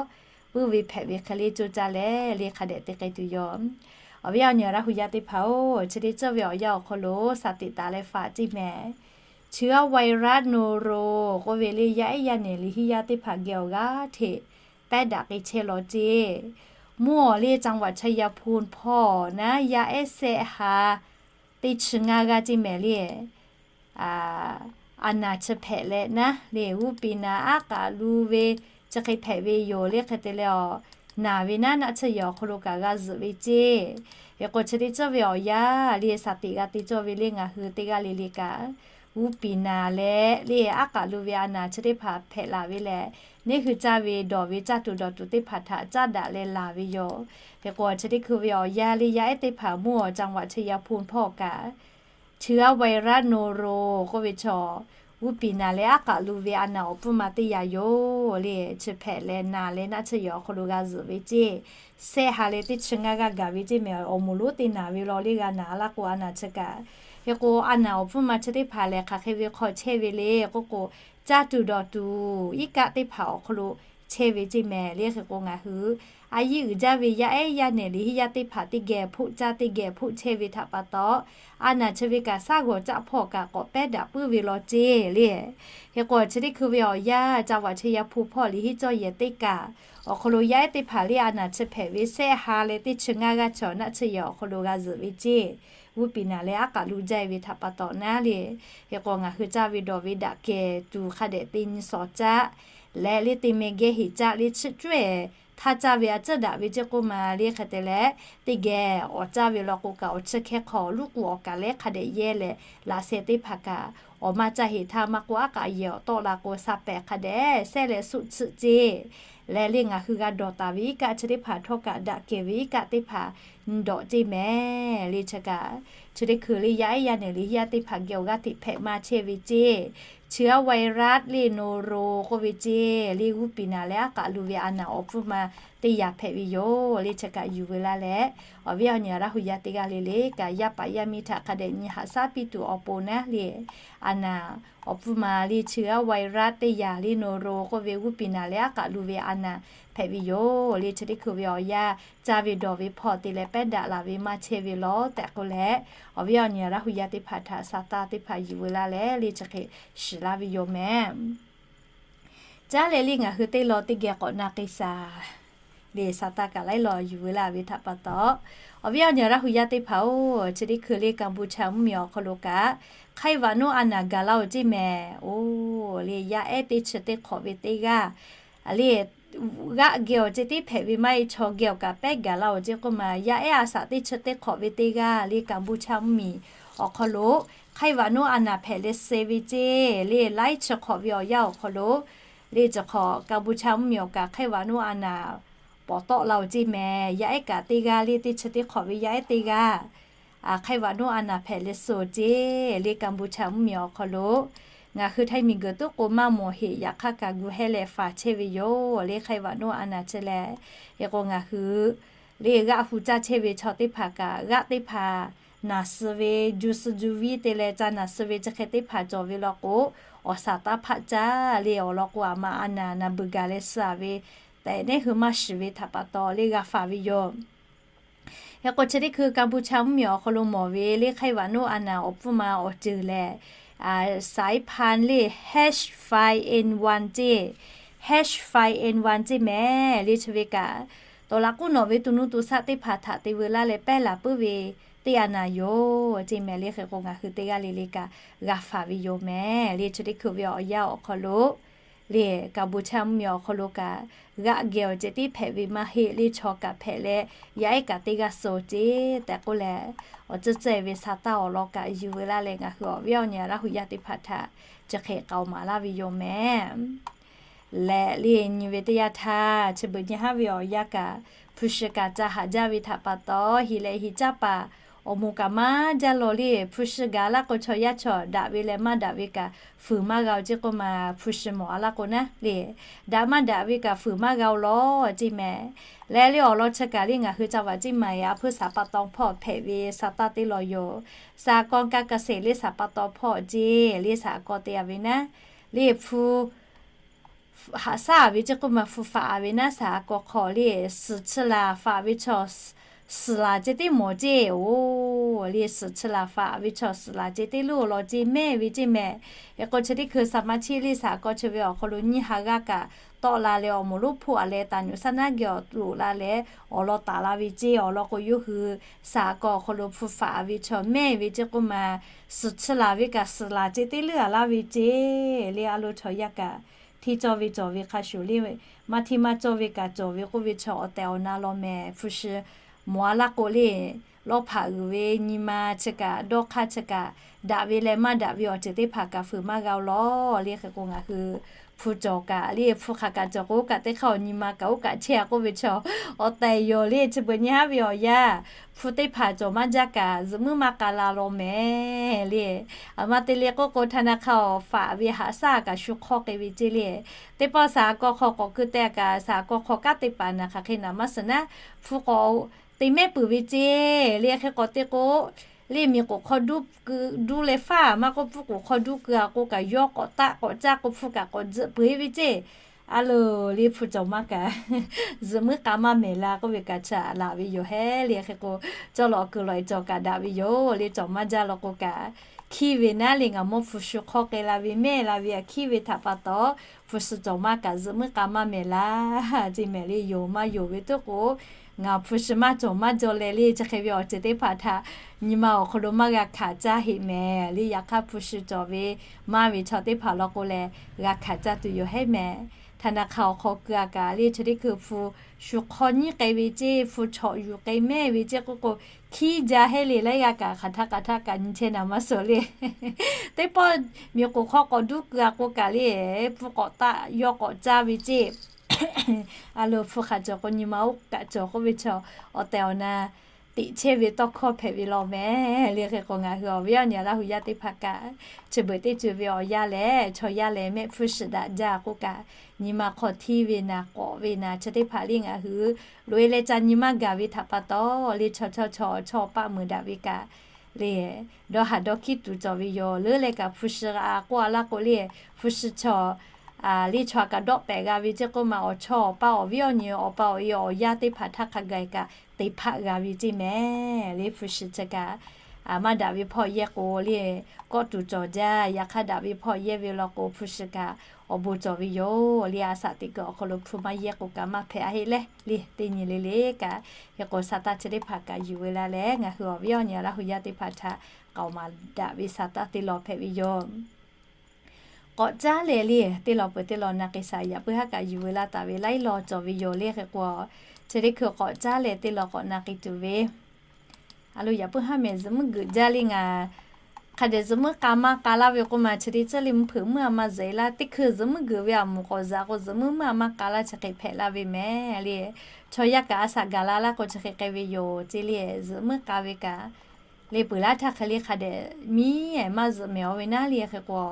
puiˉ ve hpehꞈ ve hk'e le co caˇ leh le hk'a dehꞈ te k'ai tuˬ yoˬ. Awˬ viˉ awˬ nyi Laˇ hu yaˇ teˇ hpaˍ-oˬ, chi teˇ ceuˬ ve awˬ yanˇ awˬ hk'aw lo sa teꞈ taˍ leh faˍ ceˇ mehˍ. Chi g'aˇ ไวรัส noro k'oˆ ve le, yaˇ ehˉ yaˇ nehˬ liꞈ hiˉ yaˇ teˇ hpaˍ geh awˬ g'aˇ hteꞈ pehˉ daꞈ k'ai chehˇ law ceˇ. Mvuhˇ awˬ le จังหวัดชัยภูมิ hpawˇ naˉ yaˇ ehˉ sehˆ ha teˇ chi ngaˇ g'aˇ ceˇ mehˍ le. A naˍ chi hpehꞈ leh naˉ le, วิปัสสนา aˉ k'aꞈ lu ve chi hk'e hpehꞈ ve yoˬ le. Hk'e te leh awˬ, naˍ ve naˉ naˆ tsuhˇ yehˬ awˬ hk'aw lo kaꞈ g'a zuhꞈ ve ceˇ. Hk'e k'o chi teˇ ceuˬ ve awˬ yanˇ le, sa teꞈ g'a te cawˇ ve le, ngaˬ hui teˇ g'aˇ le le kaꞈ วิปัสสนา leh le, aˉ k'aꞈ lu ve a naˍ chi teˇ hpaˍ hpehꞈ laˬ ve lehˬ, neˇ hui caˇ ve dawˬ ve caˇ tuˬ dawˬ tuˬ teˇ hpaˍ htaꞈ caˉ daꞈ leh laˬ ve yoˬ. Hk'e k'o chi teˇ hkui ve awˬ yanˇ le, yaˇ ehˉ teˇ hpaˍ mvuhˇ awˬ จังหวัดชัยภูมิ hpawˇ kaꞈ chi g'aˇ ไวรัส noro k'oˆ ve chaw, วิปัสสนา leh aˉ k'aꞈ lu ve a naˍ awˬ pfuhˇ ma teˇ yaꞈ yoˬ le. Chi hpehꞈ leh naˍ leh naˆ tsuhˇ yehˬ awˬ hk'aw lo g'a zuhꞈ ve ceˇ. Sehˆ ha leh teˇ chi ngaˇ g'aˇ gaˬ ve ceˇ mehˍ. Awˬ moˍ lonˉ te naˍ ve law le g'a naˍ laˇ k'o a naˍ chi kaꞈ. Hk'e k'o a naˍ awˬ pfuhˇ ma chi teˇ hpaˍ lehˬ hk'aˬ hk'e ve hk'aw chehˇ ve le k'oˆ k'o, caˇ tuˬ dawˬ tuˬ iˉ kaˆ teˇ hpaˍ awˬ hk'aw lo chehˇ ve ceˇ mehˍ le. Hk'e k'o ngaˬ hui a yiˇ uiˍ jaˇ ve yaˇ ehˉ yaˇ nehˬ liꞈ hiˉ yaˇ teˇ hpaˍ teˇ geh hpoˆ caˇ teˇ geh hpoˆ chehˇ ve htaꞈ pa taw, a naˍ chi ve kaꞈ shaˉ g'awˬ caˆ hpawˇ kaꞈ k'awꞈ pehˉ daꞈ puiˉ ve law ceˇ le. Hk'e k'o chi teˇ hkui ve awˬ yanˇ จังหวัดชัยภูมิ hpawˇ liꞈ hiˉ cawˇ yehˬ teˇ kaꞈ awˬ hk'aw lo yaˇ ehˉ teˇ hpaˍ le a naˍ chi hpehꞈ ve sehˆ ha leh teˇ chi ngaˇ g'aˇ chaw naˆ tsuhˇ yehˬ awˬ hk'aw lo g'a zuhꞈ ve ceˇ. วิปัสสนา leh aˉ k'aꞈ lu jaˇ ve htaꞈ pa taw naˉ le. Hk'e k'o ngaˬ hui caˇ ve dawˬ ve daꞈ kehˬ tuˬ hk'a dehꞈ te nyi shawˍ caˆ leh le, te meh geh heˍ caˆ le, chiˇ cawehˬ htaˇ caˇ ve a ciˉ daꞈ ve ceˇ k'oˆ ma le. Hk'e te leh teˇ geh awˬ caˇ ve law k'o kaꞈ awˬ chi hkehˇ hk'aw luˉ k'u awˬ kaˬ leh hk'a dehꞈ yehˇ leh, laꞈ sheh teˇ hpaˍ kaꞈ awˬ maˇ caˇ heˍ htaˇ maˇ k'oˆ aˉ k'aꞈ yehˬ awˬ tawˆ la k'o sa pehˍ hk'a dehꞈ sehˆ leh suˆ tsuhˆ ceˇ. Leh le ngaˬ hui g'a dawˬ taˍ ve iˉ kaˆ chi teˇ hpaˍ htawˇ kaꞈ daꞈ kehˬ ve iˉ kaˆ teˇ hpaˍ dawꞈ ceˇ mehˍ le. Chi kaꞈ chi teˇ hkui le yaˇ ehˉ yaˇ nehˬ liꞈ hiˉ yaˇ teˇ hpaˍ geh awˬ g'aˇ hteꞈ hpehꞈ ma chehˇ ve ceˇ. Chi g'aˇ ไวรัส le โนโร k'oˆ ve ceˇ le, วิปัสสนา leh aˉ k'aꞈ lu ve a naˍ awˬ pfuhˇ ma teˇ yaꞈ hpehꞈ ve yoˬ le. Chi kaꞈ yuˬ veu laˇ leh, awˬ viˉ awˬ nyi Laˇ hu yaˇ teˇ g'aˇ le le kaꞈ yaˇ paˍ yaˇ miˇ htaꞈ hk'a dehꞈ nyi haꞈ shaˉ piˇ tuˬ awˬ pon naˉ le, a naˍ awˬ pfuhˇ ma le chi g'aˇ ไวรัส teˇ yaꞈ le, โนโร k'oˆ ve วิปัสสนา leh aˉ k'aꞈ lu ve a naˍ hpehꞈ ve yoˬ le. Chi teˇ hkui ve awˬ yanˇ caˇ ve dawˬ ve hpawˇ te leh pehˉ daꞈ laˬ ve maˇ chehˇ ve law tehꞈ k'oˆ leh, awˬ viˉ awˬ nyi Laˇ hu yaˇ teˇ hpaˍ htaꞈ Saˍtanˍ teˇ hpaˍ yuˬ veu laˇ leh le chi hk'e shiˍ laˇ ve yoˬ mehˍ. Caˉ leh le ngaˬ hui teˇ law teˇ geh k'awꞈ na k'ai shaˍ. le sa taˇ kaꞈ laiˉ law yuˬ veu laˇ ve htaꞈ pa taw, awˬ viˉ awˬ nyi Laˇ hu yaˇ teˇ hpaˍ-oˬ, chi teˇ hkui le Kaˍbuˍchaˇ mvuhˇmiˬ awˬ hk'aw lo kaꞈ Hk'aiˇ vaꞈ nuˇ a naˍ gaˬ laˇ-oˬ ceˇ mehˍ. Oˬ, le yaˇ ehˉ teˇ chi teˇ hk'awꞈ ve teˇ g'aˇ, le g'aˆ geh awˬ ceˇ teˇ hpehꞈ ve maˇ heˆ, chaw geh awˬ kaꞈ pehˉ gaˬ laˇ-oˬ ceˇ k'oˆ ma, yaˇ ehˉ a shaꞈ teˇ chi teˇ hk'awꞈ ve teˇ g'aˇ le Kaˍbuˍchaˇ mvuhˇmiˬ awˬ hk'aw lo Hk'aiˇ vaꞈ nuˇ a naˍ hpehꞈ leh suh ve ceˇ, le laiˉ chi hk'awꞈ ve awˬ yanˇ awˬ hk'aw lo, le chi hk'awꞈ Kaˍbuˍchaˇ mvuhˇmiˬ awˬ kaꞈ Hk'aiˇ vaꞈ nuˇ a naˍ pawˍ tawˆ laˇ-oˬ ceˇ mehˍ. Yaˇ ehˉ kaꞈ teˇ g'aˇ, le teˇ chi teˇ hk'awꞈ ve yaˇ ehˉ teˇ g'aˇ, Hk'aiˇ vaꞈ nuˇ a naˍ hpehꞈ leh suh-oˬ ceˇ, le Kaˍbuˍchaˇ mvuhˇmiˬ awˬ hk'aw lo. Ngaˬ hui htaiˇ miˬguiˬ tuˉ k'o maˇ mawˬ heꞈ, yaꞈ hk'aˇ kaꞈ gu hehˇ leh faˍ chehˇ ve yoˬ, le Hk'aiˇ vaꞈ nuˇ a naˍ chi leh. Hk'e k'o ngaˬ hui le g'aˆ hu caˇ chehˇ ve chaw teˇ hpaˍ kaꞈ g'aˆ teˇ hpaˍ naˬ suh ve, ju suh ju viˉ te leh ca naˬ suh ve chi hk'e teˇ hpaˍ cawˬ ve law k'o, awˬ shaˍ taˇ hpaˆ caˇ le. Awˬ lawn k'o, aˬ ma a naˍ naˍ beuˬ gaˬ leh suh-a ve tehꞈ neˉ hui maˇ shiˍ ve htaꞈ pa taw le g'a faˍ ve yoˬ. Hk'e k'o chi teˇ hkui Kaˍbuˍchaˇ mvuhˇmiˬ awˬ hk'aw lo mawˬ ve le Hk'aiˇ vaꞈ nuˇ a naˍ awˬ pfuhˇ ma awˬ ceuˬ lehˬ, saiˉ hpan le hash five N one ceˇ, hash five N one ceˇ mehˍ. Le chi ve kaꞈ, tawˍ laꞈ k'oˆ nawꞈ ve to nuˇ to shaˆ teˇ hpaˍ htaꞈ te veu laˇ leh pehˉ laˬ puiˉ ve teˇ a naˍ yoˬ ceˇ mehˍ. Le hk'e k'o ngaˬ hui teˇ g'aˇ le le kaꞈ g'a faˍ ve yoˬ mehˍ. Le chi teˇ hkui ve awˬ yanˇ awˬ hk'aw lo le Kaˍbuˍchaˇ mvuhˇmiˬ awˬ hk'aw lo kaꞈ g'aˆ geh awˬ ceˇ teˇ hpehꞈ ve maˇ heˆ, le chaw kaꞈ hpehꞈ leh yaˇ ehˉ kaꞈ teˇ g'aˇ suh-oˬ ceˇ tehꞈ k'oˆ leh, awˬ tcuhˇ tcuhˇ ve sa taˇ awˬ lawn kaꞈ yuˬ veu laˇ leh ngaˬ hui awˬ viˉ awˬ nyi Laˇ hu yaˇ teˇ hpaˍ htaꞈ chi hk'e k'aoˍ maˍ laˇ ve yoˬ mehˍ. Lehˬ le nyi ve teˇ yanˇ htaˇ, chi beuꞈ nyi haˉ ve awˬ yanˇ kaꞈ hpu shi kaꞈ ca haꞈ jaˇ ve htaꞈ pa taw, heˍ leh heˍ caˇ paˍ awˬ moˍ kaꞈ maˇ jaˇ law le. Hpu shi gaˬ laˇ k'o chaw yaˇ chaw daꞈ ve leh maˇ daꞈ ve kaꞈ fuiˍ maˇ g'a-oˬ ceˇ k'oˆ ma, hpu shi mawˬ-a laˇ k'o naˉ le, daꞈ maˇ daꞈ ve kaꞈ fuiˍ maˇ g'a-oˬ law ceˇ mehˍ. Lehˬ le awˬ lawn chi kaꞈ le ngaˬ hui ca vaꞈ ceˇ maˬ-e a hpuiˇ saˍ pa taw hpawˇ hpehꞈ ve sa taˇ teˇ law yoˬ. Saˍ kawˇ kaˇ ka seˍ le saˍ pa taw hpawˇ ceˇ le saˍ kawˇ te-a ve naˉ, le hpu haꞈ shaˉ-a ve ceˇ k'oˆ ma, hpu faꞈ-a ve naˉ, saˍ kawˇ hk'aw le suhˍ chi laˬ faꞈ ve chaw suhˍ laˬ ceˇ teˇ mawˬ ceˇ. Oˬ, le suhˍ chi laˬ faꞈ ve chaw suhˍ laˬ ceˇ teˇ luˇ law ceˇ mehˍ ve ceˇ mehˍ. Hk'e k'o chi teˇ hkui saˍ maˇ chiˇ le saˍ kawˇ chi ve awˬ hk'aw lo nyiˇ ha g'aˇ kaꞈ tawˆ la leh awˬ moˍ lonˉ hpoˆ-a leh taˍ nyuꞈ shaˉ naˉ geh awˬ loꞈ la leh awˬ lawn taˍ la ve ceˇ. Awˬ lawn k'o yawˇ hui saˍ kawˇ awˬ hk'aw lo hpu faꞈ ve chaw mehˍ ve ceˇ k'oˆ ma, suhˍ chi laˬ ve kaꞈ suhˍ laˬ ceˇ teˇ luˇ-a laˇ ve ceˇ. Le a lo chaw yaˇ kaꞈ hteˇ cawˇ ve cawˬ ve hk'a shuˍ le, maˇ hteˇ maˇ cawˇ ve kaꞈ cawˬ ve k'oˆ ve chaw awˬ tehˬ awˬ na law mehˍ. Hpu shi mawˬ-a laˇ k'o le, lawˇ hpaꞈ uiˍ ve nyi ma chi kaꞈ dawˇ hk'aˇ chi kaꞈ daꞈ ve leh maˇ daꞈ ve awˬ ceuˬ teˇ hpaˍ kaꞈ fuiˍ maˇ g'a-oˬ law. Le hk'e k'o ngaˬ hui hpu cawˬ kaꞈ le hpu hk'aˬ kaꞈ cawˬ k'o kaꞈ teˇ hk'aˇ awˬ nyi ma kaꞈ oˇ kaꞈ chehˇ-a k'oˆ ve chaw awˬ tehˬ yoˬ le. Chi beuꞈ nyi haˉ ve awˬ yanˇ hpu teˇ hpaˍ cawˬ maˇ jaˇ kaꞈ zuhꞈ muiˉ maˇ k'a la law mehˍ le. Aˬ ma te le k'oˆ k'o htaˇ na hk'a awˬ faꞈ ve haꞈ shaˉ kaꞈ shu hk'awˇ k'ai ve ceˇ le. Teˇ pawˆ saˍ kawˇ hk'aw k'awꞈ keu teh kaꞈ saˍ kawˇ hk'aw kanˉ te paˍ naˬ hk'aˬ hk'e naˬ maˇ suhˍ naˉ, hpu k'awꞈ te mehˆ peuˬ ve ceˇ. Le hk'e k'awꞈ te k'o le miˬ k'oˍ hk'aw duˇ leh faˇ maˇ k'oˆ, hpu k'oˍ hk'aw duˇ keu-a k'o kaꞈ yawˇ k'awꞈ taˆ k'awꞈ caˇ k'o hpu kaꞈ k'awꞈ tzuhꞈ peuˬ-e ve ceˇ. A loˬ le hpu cawˬ maˇ kaꞈ zuhꞈ muiˉ k'a maˇ mehˍ la k'oˆ ve kaꞈ chaꞈ laˬ ve yoˬ hehˉ. Le hk'e k'o cawˇ lawꞈ keu lawꞈ-e cawˬ kaꞈ daꞈ ve yoˬ. Le cawˬ maˇ jaˇ law k'o kaꞈ, hkiˇ ve naˉ le ngaˬ mawˇ hpu shu hk'awˇ k'ai la ve mehˆ la ve aꞈ hkiˇ ve htaꞈ pa taw, hpu shi cawˬ maˇ kaꞈ zuhꞈ muiˉ k'a maˇ mehˍ la ceˇ mehˍ. Le yonˍ maˇ yonˍ ve tuˉ k'o, ngaˬ hpu shi maˇ cawˬ maˇ jaw leh le chi hk'e ve awˬ ceuˬ teˇ hpaˍ htaꞈ nyi ma awˬ hk'aw lo maˇ g'a hkanˍ caˇ heˆ mehˍ. Le yaꞈ hk'aˇ hpu shi cawˬ ve maˇ ve chaw teˇ hpaˍ law k'o leh g'a hkanˍ caˇ tuˬ yoˬ hehˉ mehˍ. Htaˇ na hk'a awˬ hk'aw keu-a kaꞈ le chi teˇ hkui hpu shu hk'awˇ nyiˉ k'ai ve ceˇ, hpu chawꞈ yuˬ k'ai mehˆ ve ceˇ k'oˆ k'o, hkiˇ jaˇ hehˉ le laiˉ g'aˇ kaꞈ hk'aˬ htaˇ hk'aˬ htaˇ kaꞈ nyi chehˇ naˬ maˇ suhˍ le. Teˇ pawˆ miˬ k'oˍ hk'aw k'awꞈ duˇ keu-a k'o kaꞈ le, hpu k'awꞈ taˆ yawˇ k'awꞈ caˇ ve ceˇ. A loˬ hpu hk'aˬ cawˬ k'o nyi ma oˇ kaꞈ cawˬ k'oˆ ve chaw awˬ tehˬ awˬ na teꞈ chehˇ ve tawˇ hkawˇ hpehꞈ ve law mehˍ. Le hk'e k'o ngaˬ hui awˬ viˉ awˬ nyi Laˇ hu yaˇ teˇ hpaˍ kaꞈ chi beuꞈ teˇ ceuˬ ve awˬ yanˇ lehˬ chaw yaˇ lehˬ mehˆ hpu shiˍ daꞈ jaˇ k'oˆ kaꞈ, nyi ma hk'aw hteˇ ve naˬ k'awꞈ ve naˬ chi teˇ hpaˍ le ngaˬ hui loꞈ-e leh ca nyi maˇ gaˬ ve htaꞈ pa taw, le chaw chaw chaw chaw paˆ meuˍ daꞈ ve kaꞈ le dawˇ haˍ dawˇ hkiˉ tuˬ cawˬ ve yoˬ. Leuˉ leh kaꞈ hpu shi g'a k'oˆ-a laˇ k'o le, hpu shi chaw le chaw kaꞈ dawˆ pehˍ g'a ve ceˇ k'oˆ ma, awˬ chawˇ awˬ paˇ awˬ viˉ awˬ nyi awˬ pa awˬ e awˬ yaˇ teˇ hpaˍ htaˇ hk'a gaˬ kaꞈ te hpaˆ g'a ve ceˇ mehˍ. Le hpu shi chi kaꞈ maˇ daꞈ ve hpawˇ yehˇ k'o le, kawˆ tuˬ cawˬ jaˇ. Yaꞈ hk'aˇ daꞈ ve hpawˇ yehˇ ve law k'o, hpu shi kaꞈ awˬ bon cawˬ ve yoˬ le. A shaꞈ teꞈ kuiˬ awˬ hk'aw lo hpu maˇ yehˇ k'o kaꞈ maˇ hpehꞈ a heˆ leh le. Teˇ nyi le le kaꞈ, hk'e k'o sa taˇ chi teˇ hpaˍ kaꞈ yuˬ ve la leh, ngaˬ hui awˬ viˉ awˬ nyi Laˇ hu yaˇ teˇ hpaˍ htaꞈ k'aoˍ maˍ daꞈ ve sa taˇ teˇ law hpehꞈ ve yoˬ. K'awꞈ caˉ leh le, teˇ law peuˬ teˇ law na k'ai shaˍ. Yaꞈ puiˉ haˉ kaꞈ yuˬ ve laˇ taˍ ve laiˉ law cawˬ ve yoˬ le. Hk'e k'o, chi teˇ hkui k'awꞈ caˉ leh teˇ law k'awꞈ na k'ai tuˬ ve, a lo yaꞈ puiˉ haˉ mehˍ zuhꞈ muiˉ geuꞈ jaˇ le ngaˬ. Hk'a dehꞈ zuhꞈ muiˉ k'a maˇ k'a laˇ ve k'oˆ ma, chi teˇ ceuˬ le mvuhˇ hpeuꞈ meuˇ a maˇ zuhꞈ e laˇ. Teˇ hkui zuhꞈ muiˉ geuꞈ ve a moˍ k'awꞈ zuhꞈ k'o, zuhꞈ muiˉ meuˇ a maˇ k'a laˇ chi hk'e hpehꞈ laˇ ve mehˍ le. Chaw yaˇ kaꞈ a shaꞈ gaˬ la laˇ k'o chi hk'e k'ai ve yoˬ ce le. Zuhꞈ muiˉ k'a ve kaꞈ le peuˬ laˇ htaˇ hk'e le hk'a dehꞈ miˉ maˇ zuhꞈ mehˍ aw ve naˉ le. Hk'e k'o,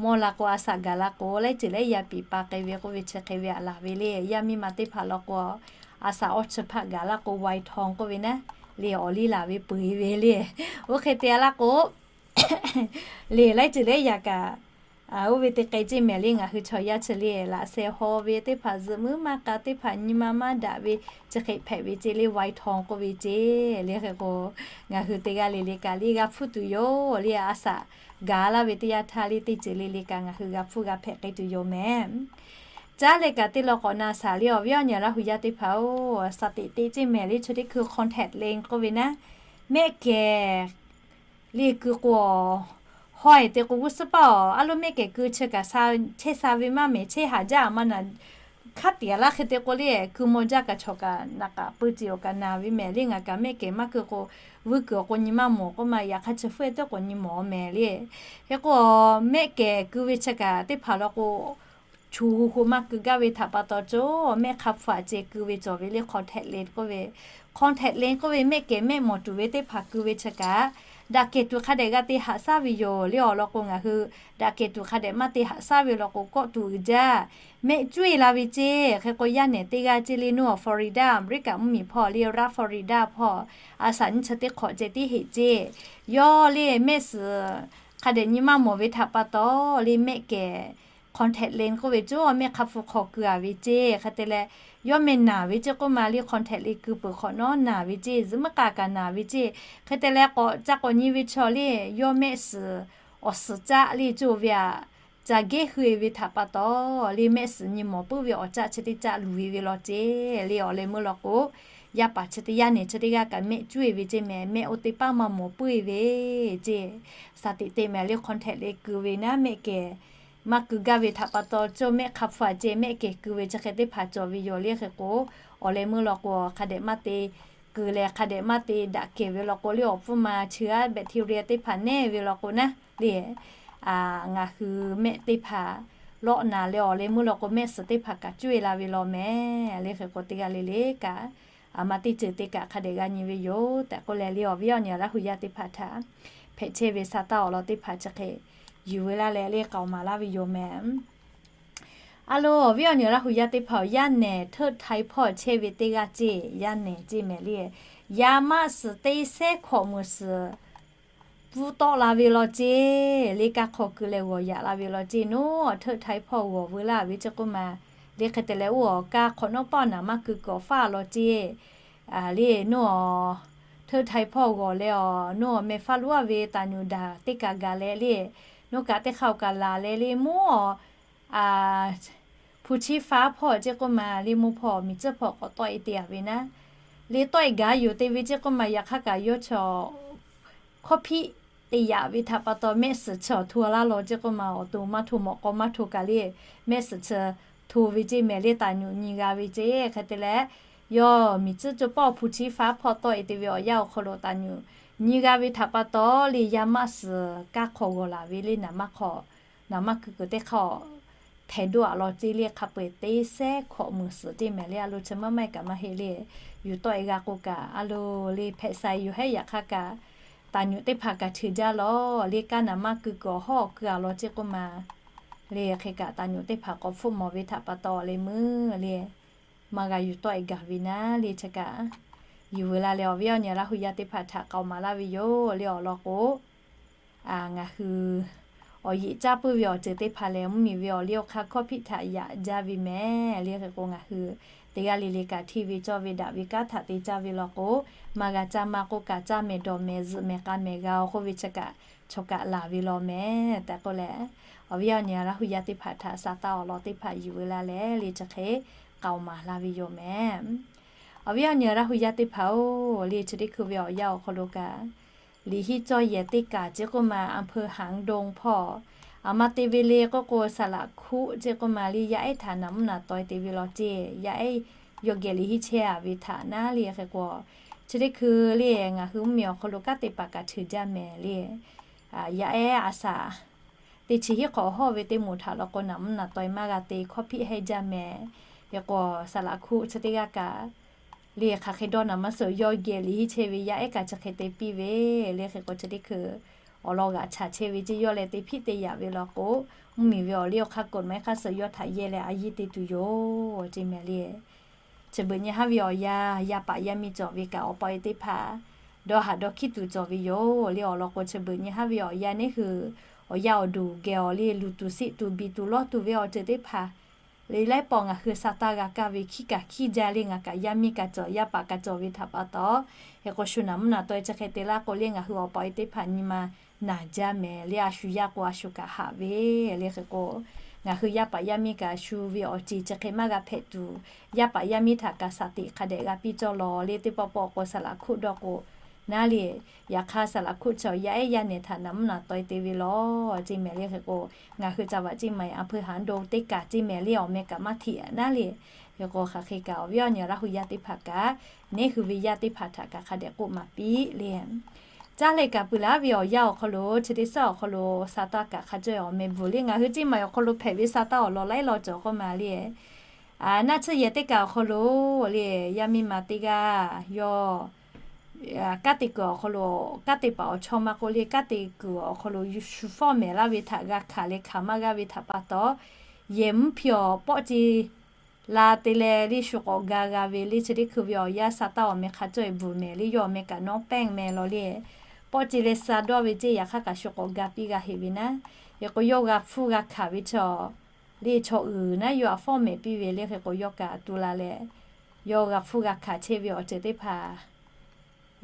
mawˇ la k'o a shaꞈ gaˬ la k'o, laiˉ ceuˬ laiˉ yaˇ piˍ pa k'ai ve k'oˆ ve chi hk'e ve aꞈ laˬ ve le. Yaˇ miˇ ma teˇ hpaˍ law k'o, a shaꞈ awˇ chi hpaˆ gaˬ laˇ k'o, wai htaw k'oˆ ve naˉ le, awˬ liˇ laˬ ve peu eˬ ve le. Oˇ hk'e te a laˇ k'o, le laiˉ ceuˬ laiˉ yaˇ kaꞈ oˇ ve te k'ai ceˇ mehˍ le. Ngaˬ hui chaw yaˇ chi le laꞈ sheh haw ve teˇ hpaˍ, zuhꞈ muiˉ maˇ k'a teˇ hpaˍ, nyi ma maˇ daꞈ ve chi hk'e hpehꞈ ve ceˇ le, wai htaw k'oˆ ve ceˇ le. Hk'e k'o, ngaˬ hui teˇ g'aˇ le le kaꞈ le g'a hpfuhˇ tuˬ yoˬ le. A shaꞈ gaˬ laˇ ve teˇ yanˇ htaˇ le teˇ ceuˬ le le kaꞈ ngaˬ hui g'a hpfuhˇ g'a hpehꞈ k'ai tuˬ yoˬ mehˍ. Caˉ leh kaꞈ teˇ law k'awꞈ na shaˍ le awˬ viˉ awˬ nyi Laˇ hu yaˇ teˇ hpaˍ-oˬ, shaˍ teꞈ teꞈ ceˇ mehˍ le. Chi teˇ hkui contact lens k'oˆ ve naˉ, mehˆ kehˬ le keu k'o, hawˇ-e te k'o g'uˇ suhˉ paˇ-oˬ, a lo mehˆ kehˬ keu chi kaꞈ chehˇ sha ve maˇ mehˍ, chehˇ haˍ jaˇ a maˇ naˍ. Hk'a tiꞈ laˇ hk'e te k'o le, keu maw jaˇ kaꞈ chaw kaꞈ naˍ kaꞈ peu ceˬ awˬ kaꞈ naˍ ve mehˍ le. Ngaˬ kaꞈ mehˆ kehˬ maˇ keu k'o, vuiˇ kuiˬ awˬ k'o nyi maˇ mawˬ k'oˆ ma, yaꞈ hk'aˇ chi hpfuhˇ-e teˇ k'o nyi mawˬ mehˍ le. Hk'e k'o, mehˆ kehˬ keu ve chi kaꞈ teˇ hpaˍ law k'o, chu hu hu maˇ keu gaˇ ve htaꞈ pa taw, co mehˆ hk'a hpu-a ce keu ve cawˬ ve le contact lens k'oˆ ve. Contact lens k'oˆ ve mehˆ kehˬ mehˆ mawˬ tuˬ ve teˇ hpaˍ keu ve chi kaꞈ, daꞈ kehˬ tuˬ hk'a dehꞈ g'a te haꞈ shaˉ ve yoˬ le. Awˬ lawn k'o, ngaˬ hui daꞈ kehˬ tuˬ hk'a dehꞈ maˇ te haꞈ shaˉ ve law k'o, kawˆ tuˬ uiˍ jaˇ, mehˆ cuˇ e la ve ceˇ. Hk'e k'o, yaˇ nehˬ teˇ g'aˇ ceˇ le, nuˇ awˬ Florida, America mvuhˇmiˬ hpawˇ le, Ra Florida hpawˇ, a shaꞈ nyiˇ chi teˇ hk'awꞈ ceh tiˉ heꞈ ceˇ. Yawˇ le mehˆ suhˍ hk'a dehꞈ nyi maˇ mawˬ ve htaꞈ pa taw le, mehˆ kehˬ contact lens k'oˆ ve co mehˆ hk'a hpu hk'aw keu-a ve ceˇ. Hk'e te leh, yawˇ meh naˍ ve ceˇ k'oˆ ma le, contact lens keu peuˬ hk'awꞈ nawˉ naˍ ve ceˇ, zuhꞈ muiˉ k'a kaꞈ naˍ ve ceˇ. Hk'e te leh, k'awꞈ ca k'awꞈ nyi ve chaw le, yawˇ mehˆ suhˍ awˬ suhˍ caˆ le co ve aꞈ, ca gehˇ hui-e ve htaꞈ pa taw le, mehˆ suhˍ nyi mawˬ puiˉ ve awˬ caˆ chi teˇ caˆ luˬ ve ve law ceˇ le. Awˬ leh meuˇ law k'o, yaˇ paˍ chi teˇ yaˇ nehˬ chi teˇ g'aˇ kaꞈ mehˆ cuˇ e ve ceˇ mehˍ, mehˆ oˇ teˇ paˉ maˇ mawˬ puiˉ e ve ceˇ. Shaˍ teꞈ te mehˍ le contact lens keu ve naˉ, mehˆ kehˬ maˇ keu gaˇ ve htaꞈ pa taw, co mehˆ hk'a hpu-a ce mehˆ kehˬ keu ve chi hk'e teˇ hpaˍ cawˬ ve yoˬ le. Hk'e k'o, awˬ leh meuˇ law k'o, hk'a dehꞈ maˇ te keu leh hk'a dehꞈ maˇ te daꞈ kehˬ ve law k'o le, awˬ pfuhˇ ma chi g'aˇ bacteria teˇ hpaˍ neˇ ve law k'o naˉ le, ngaˬ hui mehˆ teˇ hpaˍ lawˆ naˍ leh awˬ leh meuˇ law k'o, mehˆ suhˍ teˇ hpaˍ kaꞈ cuˇ e la ve law mehˍ le. Hk'e k'o, teˇ g'aˇ le le kaꞈ, a ma teˇ ceuˬ te kaꞈ hk'a dehꞈ g'a nyi ve yoˬ tehꞈ k'oˆ leh le, awˬ viˉ awˬ nyi Laˇ hu yaˇ teˇ hpaˍ htaꞈ hpehꞈ chehˇ ve sa taˇ awˬ lawn teˇ hpaˍ chi hk'e yuˬ ve laˇ leh le k'aoˍ maˍ laˇ ve yoˬ mehˍ. A lo, awˬ viˉ awˬ nyi Laˇ hu yaˇ teˇ hpaˍ-oˬ, yaˇ nehˬ เทิดไทย hpawˇ chehˇ ve teˇ g'aˇ ceˇ, yaˇ nehˬ ceˇ mehˍ le, yaˇ maˆ suhˍ teˇ sehˉ hkawꞈ muiˬ suhˍ pfuhˇ tawˆ la ve law ceˇ le, kaˇ hk'aw keu leh g'awˬ yaꞈ la ve law ceˇ. Nawˬ เทิดไทย hpawˇ g'awˬ veu laˇ ve ceˇ k'oˆ ma le. Hk'e te leh, oˇ awˬ kaˇ hk'awꞈ nawˉ pawˆ naˍ maˇ keu kawꞈ faˉ law ceˇ le. Nawˬ เทิดไทย hpawˇ g'awˬ leh, awˬ nawˬ meh faˉ loˉ-a ve taˍ nuˬ daˬ teˇ kaꞈ gaˬ leh le, nawˬ kaꞈ teˇ hk'a-oˬ kaꞈ laˬ leh le, mawˇ a, hpu chiˉ faˉ hpawˇ ceˇ k'oˆ ma le, mawˇ hpawˇ miˬ tcuhˉ hpawˇ k'awꞈ tawˆ e te-a ve naˉ le, tawˆ e gaˬ yoˬ te ve ceˇ k'oˆ ma, yaꞈ hk'aˇ kaꞈ yawˇ chaw hkawˇ hpiˆ te yaꞈ ve htaꞈ pa taw, mehˆ suhˍ chi awˬ hto laˇ law ceˇ k'oˆ ma, awˬ to maˇ hto, mawꞈ k'aw maˇ hto kaꞈ le, mehˆ suhˍ chi hto ve ceˇ mehˍ le, taˍ nuˬ nyi g'a ve ceˇ. Hk'e te leh, yawˇ miˬ tcuhˉ co pawˆ hpu chiˉ faˉ hpawˇ tawˆ e te ve awˬ yanˇ awˬ hk'aw lo taˍ nuˬ nyi g'a ve htaꞈ pa taw le, yaˇ maˆ suhˍ kaˇ hk'aw g'awˬ laˬ ve le, naˍ maˇ hk'aw, naˍ maˇ keu kuiˬ teˇ hk'aˇ htehꞈ doˆ-a law ceˇ le. Hk'a peu-eˬ teˇ sehˉ hkawꞈ muiˬ suhˍ ceˇ mehˍ le, a lo chi maˇ maˇ kaꞈ maˇ heˆ le, yuˬ tawˆ e g'a k'o kaꞈ, a lo le hpehꞈ sha yuˬ hehˉ yaꞈ hk'aˇ kaꞈ, taˍ nuˬ teˇ hpaˍ kaꞈ cheuˬ jaˇ law le, kaˇ naˍ maˇ keu kuiˬ awˬ hawˉ awˬ keu-a law ceˇ k'oˆ ma le. Hk'e kaꞈ taˍ nuˬ teˇ hpaˍ k'awꞈ hpfuhˆ mawˬ ve htaꞈ pa taw le meuˇ le, maˇ g'a yuˬ tawˆ e gaˬ ve naˉ le, chi kaꞈ yuˬ veu la leh awˬ viˉ awˬ nyi Laˇ hu yaˇ teˇ hpaˍ htaꞈ k'aoˍ maˍ laˇ ve yoˬ le. Awˬ lawn k'o, ngaˬ hui awˬ yeꞈ caˇ puiˉ ve awˬ ceuˬ teˇ hpaˍ lehˬ, mvuhˇmiˬ ve awˬ liˇ awˬ hk'aˇ hkawˇ hpiˆ htaꞈ yaꞈ jaˇ ve mehˍ. Leh hk'e k'o, ngaˬ hui teˇ g'aˇ le le kaꞈ hteˇ ve cawˇ ve daꞈ ve kanˉ htaꞈ te caˇ ve law k'o, maˇ g'a caˇ maˇ k'oˆ kaꞈ, caˇ mehˍ dawˬ mehˍ zuhꞈ mehˍ k'a mehˍ g'a-o k'oˆ ve chi kaꞈ, chaw kaꞈ laˬ ve law mehˍ tehꞈ k'oˆ leh, awˬ viˉ awˬ nyi Laˇ hu yaˇ teˇ hpaˍ htaꞈ sa taˇ awˬ lawn teˇ hpaˍ yuˬ veu laˇ leh, leh chi hk'e k'aoˍ maˍ laˇ ve yoˬ mehˍ. Awˬ viˉ awˬ nyi Laˇ hu yaˇ teˇ hpaˍ-oˬ, leh chi teˇ hkui ve awˬ yanˇ awˬ hk'aw lo kaꞈ, liꞈ hiˉ cawˇ yehˬ teˇ kaˬ ceˇ k'oˆ ma, อำเภอหางดง hpawˇ, aˬ ma te ve le k'oˆ k'o, Saˍlaꞈ hkuˆ ceˇ k'oˆ ma leh, yaˇ ehˉ htaꞈ naˍ mvuhˇ naˍ taweh te ve law ceˇ. Yaˇ ehˉ yawˇ geh liꞈ hiˉ chehˇ-a ve htaꞈ naˉ leh hk'e k'o, chi teˇ hkui leh ngaˬ hui mvuhˇmiˬ awˬ hk'aw lo kanˉ te paˍ kaꞈ cheuˬ jaˇ mehˍ leh, yaˇ ehˉ a shaꞈ teˇ chi hiˉ hk'awꞈ hawˇ ve teˇ moˍ htaꞈ law k'o, naˍ mvuhˇ naˍ taweh maˇ g'a te hkawˇ hpiˆ hehnˇ jaˇ mehˍ. Hk'e k'o, Saˍlaꞈ hkuˆ chi teˇ g'aˇ kaꞈ leh hk'aˬ hk'e dawˇ naˍ maˇ suh, yawˇ geh liꞈ hiˉ chehˇ ve yaˇ ehˉ kaꞈ chi hk'e te piˇ ve leh hk'e k'o, chi teˇ hkui awˬ lawn g'aꞈ chaꞈ chehˇ ve ceˇ, yawˇ leh te hpiˆ te yaꞈ ve law k'o, mvuhˇmiˬ ve awˬ liˇ awˬ hk'aˇ กฎหมาย hk'aˇ suh yawˇ htaꞈ yehˇ leh a yiˇ te tuˬ yoˬ ceˇ mehˍ leh, chi beuꞈ nyi haˉ ve awˬ yanˇ, yaˇ paˍ yaˇ miˇ cawˬ ve kaꞈ awˬ pa e teˇ hpaˍ dawˇ haꞈ dawˇ hkiˇ tuˬ cawˬ ve yoˬ. Leh awˬ lawn k'o, chi beuꞈ nyi haˉ ve awˬ yanˇ neˇ hui awˬ yanˇ awˬ duˬ geh awˬ leh luˬ tuˬ siˆ tuˬ biˬ tuˬ lawˇ tuˬ ve awˬ ceuˬ teˇ hpaˍ leh laiˉ pawˆ ngaˬ hui sa taˇ g'a kaˇ ve hkiˇ kaꞈ hkiˇ jaˇ leh ngaˬ kaꞈ yaˇ miˇ kaꞈ cawˬ, yaˇ paˍ kaꞈ cawˬ ve htaꞈ pa taw, hk'e k'o shu naˍ mvuhˇ naˍ taweh chi hk'e te laˇ k'o leh ngaˬ hui awˬ pa e teˇ hpaˍ nyi ma naˬ jaˇ mehˍ leh a shu yaˇ k'o a shu kaꞈ haꞈ ve leh hk'e k'o, ngaˬ hui yaˇ paˍ yaˇ miˇ kaꞈ shu ve awˬ ceˬ chi hk'e maˇ g'a hpehꞈ tuˬ, yaˇ paˍ yaˇ miˇ htaꞈ kaꞈ shaˍ tiꞈ hk'a dehꞈ g'a piˇ cawˇ law leh teˇ pawˆ pawˆ k'o Saˍlaꞈ hkuˆ dawˇ k'o naˉ leh, yaꞈ hk'aˇ Saˍlaꞈ hkuˆ chi awˬ yaˇ ehˉ yaˇ nehˬ htaꞈ naˍ mvuhˇ naˍ taweh te ve law ceˇ mehˍ leh hk'e k'o, ngaˬ hui ca vaꞈ ceˇ maˬ อำเภอหางดง teˇ kaˬ ceˇ mehˍ leh awˬ meh kaꞈ maˇ htiꞈ naˉ leh, hk'e k'o hk'aˬ hk'e kaꞈ awˬ viˉ awˬ nyi Laˇ hu yaˇ teˇ hpaˍ kaꞈ, neˇ hui ve yaˇ teˇ hpaˍ htaꞈ kaꞈ hk'a dehꞈ k'oˆ maˍ piˇ leh, caˇ leh kaꞈ peuˬ laˇ ve awˬ yanˇ awˬ hk'aw lo chi teˇ suhˉ awˬ hk'aw lo sa taˇ kaꞈ hk'a cawˇ awˬ meh bvuhˬ leh ngaˬ hui ceˇ maˬ awˬ hk'aw lo hpehꞈ ve sa taˇ awˬ lawn laiˉ law cawˬ k'oˆ ma leh, naˆ tsuhˇ yehˬ teˇ kaˬ awˬ hk'aw lo leh yaˇ miˇ ma teˇ g'aˇ yawˇ kanˉ te kuiˬ awˬ hk'aw lo, kanˉ te paˍ awˬ chawˇ maˇ k'oˆ leh kanˉ te kuiˬ awˬ hk'aw lo shu fawˉ mehˍ laˇ ve htaꞈ g'a hkanˍ leh hkanˍ maˇ g'aˇ ve htaꞈ pa taw, yehˬ mvuhˇ hpi awˬ pawˆ ce la te leh leh shu k'awꞈ ga g'a ve leh chi teˇ hkui ve awˬ yanˇ sa taˇ awˬ meh hk'a cawˇ e bvuhˬ mehˍ leh yawˇ awˬ meh kaꞈ nawˉ pehˇ meh law leh, pawˆ ce leh sa dawˇ ve ceˇ yaꞈ hk'aˇ kaꞈ shu k'awꞈ ga piˇ g'a heꞈ ve naˉ. Hk'e k'o yawˇ g'a hpfuhˇ g'a hkanˍ ve chaw leh chaw uiˍ naˉ yawˇ htaꞈ fawˉ mehˍ piˇ ve leh hk'e k'o yawˇ kaꞈ tu la leh, yawˇ g'a hpfuhˇ g'a hkanˍ chehˇ ve awˬ ceuˬ teˇ hpaˍ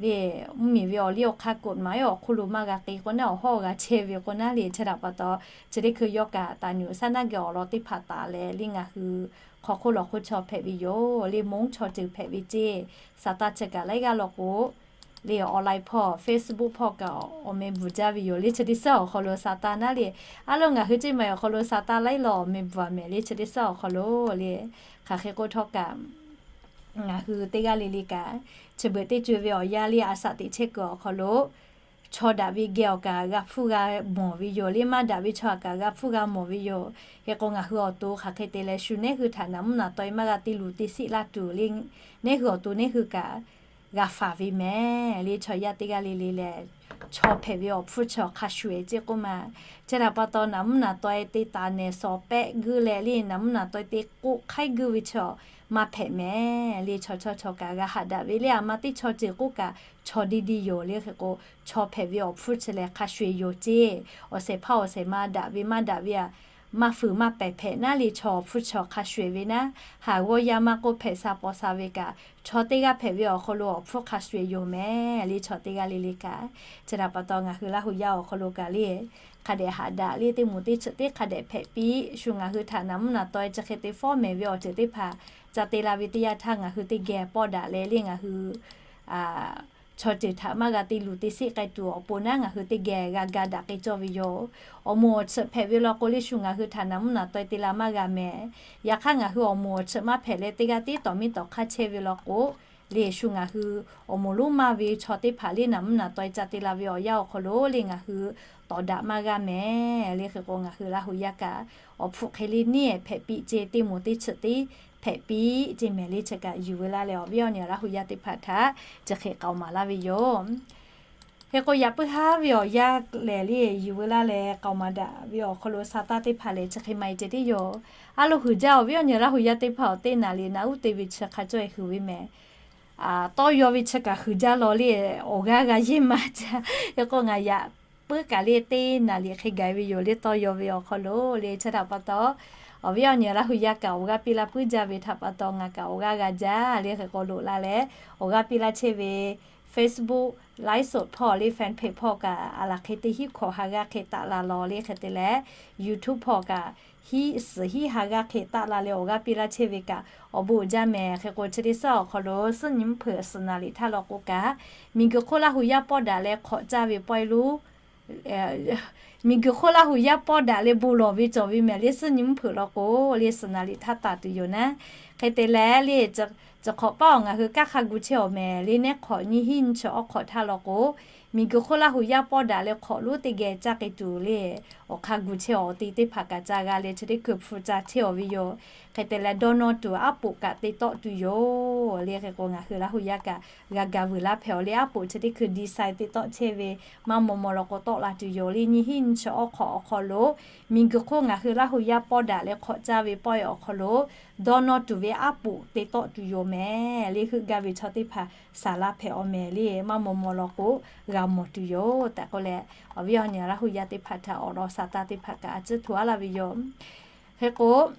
leh mvuhˇmiˬ ve awˬ liˇ awˬ hk'aˇ กฎหมาย awˬ hk'oˆ lo maˇ g'a k'e k'o naˉ awˬ hawˉ g'a chehˇ ve k'o naˉ leh chi htaꞈ pa taw, chi teˇ hkui yawˇ kaꞈ taˍ nuˬ saˉ naˉ geh awˬ lawn teˇ hpaˍ taˍ leh leh ngaˬ hui hk'aw hk'oˆ lawˬ hk'oˆ chaw hpehꞈ ve yoˬ leh มงค์ chaw ceuˬ hpehꞈ ve ceˇ. Sa taˇ chi kaꞈ laiˉ g'aˇ law k'o leh online hpawˇ Facebook hpawˇ kaꞈ awˬ meh bvuhˬ jaˇ ve yoˬ leh chi teˇ suhˉ awˬ hk'aw lo sa taˇ naˉ leh, a lo ngaˬ hui ceˇ maˬ awˬ hk'aw lo sa taˇ laiˉ law awˬ meh bvuhˬ mehˍ leh chi teˇ suhˉ awˬ hk'aw lo leh, hk'aˬ hk'e k'oˆ htawˇ kaꞈ ngaˬ hui teˇ g'aˇ le le kaꞈ, chi beuꞈ teˇ co e ve awˬ yanˇ leh a shaꞈ teꞈ chehˇ kuiˬ awˬ hk'aw lo chaw daꞈ ve geh awˬ kaꞈ g'a hpfuhˇ g'a mawˬ ve yoˬ leh maˇ daꞈ ve chaw kaꞈ g'a hpfuhˇ g'a mawˬ ve yoˬ. Hk'e k'o ngaˬ hui awˬ to hk'aˬ hk'e te leh shu neˇ hui htaꞈ naˍ mvuhˇ naˍ taweh maˇ g'a te luˬ te siˆ laˇ tuˬ leh, neˇ hui awˬ to neˇ hui kaꞈ g'a faˍ ve mehˍ leh chaw yaˇ teˇ g'aˇ le le lehˬ, chaw hpehꞈ ve awˬ hpfuhˇ chi awˬ hk'a shuˍ eˬ ceˇ k'oˆ ma. Chi htaꞈ pa taw naˍ mvuhˇ naˍ taweh te taˍ nehˬ shawˍ pehˆ guiˇ leh leh naˍ mvuhˇ naˍ taweh te k'oˆ hk'aiˉ guiˇ ve chaw maˇ hpehꞈ mehˍ leh chaw chawˇ chaw kaꞈ g'a haꞈ daꞈ ve leh a ma teˇ chaw ceuˬ k'oˆ kaꞈ chaw diˇ diˇ yoˬ leh hk'e k'o, chaw hpehꞈ ve awˬ hpfuhˇ chi lehˬ hk'a shuˍ eˬ yoˬ ceˇ. Awˬ shehˍ hpaˇ awˬ shehˍ ma daꞈ ve maˇ daꞈ ve a maˇ fuiˍ maˇ pehˍ hpehꞈ naˉ leh chaw awˬ hpfuhˇ chi awˬ hk'a shuˍ eˬ ve naˉ, haˍ g'awˇ yaˇ maˇ k'oˆ hpehꞈ sha paw sha ve kaꞈ, chaw teˇ g'aˇ hpehꞈ ve awˬ hk'aw lo awˬ hpfuhˇ hk'a shuˍ eˬ yoˬ mehˍ leh chaw teˇ g'aˇ le le kaꞈ. Chi htaꞈ pa taw ngaˬ hui Laˇ hu yaˇ awˬ hk'aw lo kaꞈ leh, hk'a dehꞈ haꞈ daꞈ leh teˇ moˍ teˇ chi teˇ hk'a dehꞈ hpehꞈ piˇ. Shu ngaˬ hui htaꞈ naˍ mvuhˇ naˍ taweh chi hk'e te fawˉ mehˍ ve awˬ ceuˬ teˇ hpaˍ ca te la ve teˇ yanˇ htaˇ ngaˬ hui teˇ geh pawˆ daꞈ leh leh ngaˬ hui chaw ceuˬ htaꞈ maˇ g'a te luˬ te siˆ k'ai tuˬ awˬ pon naˉ ngaˬ hui teˇ geh g'a ga daꞈ k'ai cawˇ ve yoˬ. Awˬ moˍ awˬ tsuhꞈ hpehꞈ ve law k'o leh shu ngaˬ hui htaꞈ naˍ mvuhˇ naˍ taweh te la maˇ g'a mehˍ. Yaꞈ hk'aˇ ngaˬ hui awˬ moˍ awˬ tsuhꞈ maˇ hpehꞈ leh teˇ g'aˇ tiˉ tawˍ miˇ tawˍ hk'aˇ chehˇ ve law k'o, leh shu ngaˬ hui awˬ moˍ lonˉ maˇ ve chaw teˇ hpaˍ leh naˍ mvuhˇ naˍ taweh ca te la ve awˬ yanˇ awˬ hk'aw lo leh ngaˬ hui tawˍ daꞈ maˇ g'a mehˍ leh hk'e k'o ngaˬ hui Laˇ hu yaˇ kaꞈ awˬ hpfuhˇ hk'e leh neˇ hpehꞈ piˇ ceˇ, teˇ moˍ teˇ chi teˇ hpehꞈ piˇ ceˇ mehˍ leh chi kaꞈ yuˬ ve laˇ leh awˬ viˉ awˬ nyi Laˇ hu yaˇ teˇ hpaˍ htaꞈ chi hk'e k'aoˍ maˍ laˇ ve yoˬ. Hk'e k'o yaꞈ puiˉ haˉ ve awˬ yanˇ lehˬ leh yuˬ ve laˇ leh k'aoˍ maˍ daꞈ ve awˬ hk'aw lo sa taˇ teˇ hpaˍ lehˬ chi hk'e maˇ e ceh tiˉ yoˬ. A lo huiˬ jaˇ awˬ viˉ awˬ nyi Laˇ hu yaˇ teˇ hpaˍ awˬ teˇ naˍ riˍ naˍ uˉ te ve chi hk'a cawˇ e huiˬ ve mehˍ. Tawˇ yaw ve chi kaꞈ huiˬ jaˇ law leh awˬ g'aˇ g'a yehˇ maˇ jaˇ. Hk'e k'o ngaˬ yaꞈ puiˉ kaꞈ le teˇ naˍ riˍ hk'e gaˬ ve yoˬ le. Tawˇ yaw ve awˬ hk'aw lo le chi htaꞈ pa taw, awˬ viˉ awˬ nyi Laˇ hu yaˇ kaꞈ awˬ g'aˇ piˇ laˇ puiˉ jaˇ ve htaꞈ pa taw ngaˬ kaꞈ awˬ g'aˇ g'a jaˇ le. Hk'e k'o loꞈ la leh awˬ g'aˇ piˇ laˇ chehˇ ve Facebook live show hpawˇ le fan page hpawˇ kaꞈ a laˬ hk'e te hiˉ hkawꞈ ha g'aˇ hk'e taˆ la law le. Hk'e te leh YouTube hpawˇ kaꞈ hiˉ suhˍ hiˉ ha g'aˇ hk'e taˆ la leh awˬ g'aˇ piˇ laˇ chehˇ ve kaꞈ awˬ bon uiˍ jaˇ mehˍ. Hk'e k'o chi teˇ suhˉ awˬ hk'aw lo suhˉ nyi mvuhˇ hpeuꞈ suhˍ naˍ liꞈ htaˇ law k'o kaꞈ, miˬguiˬ hk'oˆ Laˇ hu yaˇ pawˇ daꞈ leh hk'awꞈ caˇ ve pawehˇ lonˉ, miˬguiˬ hk'oˆ Laˇ hu yaˇ pawˇ daꞈ leh bon lawˬ ve cawˬ ve mehˍ le. Suhˉ nyi mvuhˇ hpeuꞈ law k'o le suhˍ naˍ liꞈ htaˇ taˍ tuˬ yoˬ naˉ. Hk'e te leh le, chi hk'awꞈ paˉ awˬ ngaˬ hui kanˉ hk'a gu chehˇ awˬ mehˍ le. Neˉ hk'awꞈ nyiˇ hinˉ nyiˇ chi awˉ hk'awꞈ htaˇ law k'o, miˬguiˬ hk'oˆ Laˇ hu yaˇ pawˇ daꞈ leh hk'awꞈ lonˉ teˇ geh caˇ k'ai tuˬ le, awˬ hk'a gu chehˇ awˬ te teˇ hpaˍ kaꞈ ca g'a leh chi teˇ hkui hpu ca chehˇ awˬ ve yoˬ. Hk'e te leh dawˇ nawˇ tuˬ aˉ poꞈ kaꞈ te tawˆ tuˬ yoˬ le. Hk'e k'o ngaˬ hui Laˇ hu yaˇ kaꞈ g'a ga vuiˬ laˇ hpehꞈ awˬ le. Aˉ poꞈ chi teˇ hkui design te tawˆ chehˇ ve maˇ maw maw law k'o tawˆ la tuˬ yoˬ le. Nyiˇ hinˉ nyiˇ chi awˉ hk'awꞈ awˬ hk'aw lo miˬguiˬ hk'oˆ ngaˬ hui Laˇ hu yaˇ pawˇ daꞈ leh hk'awꞈ caˇ ve pawehˇ awˬ hk'aw lo dawˇ nawˇ tuˬ ve aˉ poꞈ te tawˆ tuˬ yoˬ mehˍ le. Heuˆ gaˇ ve chaw teˇ hpaˍ saˍ laˇ hpehꞈ awˬ mehˍ le. Maˇ maw maw law k'o g'a mawˬ tuˬ yoˬ tehꞈ k'oˆ leh, awˬ viˉ awˬ nyi Laˇ hu yaˇ teˇ hpaˍ htaꞈ awˬ lawn saˍ taˇ teˇ hpaˍ kaꞈ a ciˉ hto aˉ laˇ ve yoˬ. Hk'e k'o,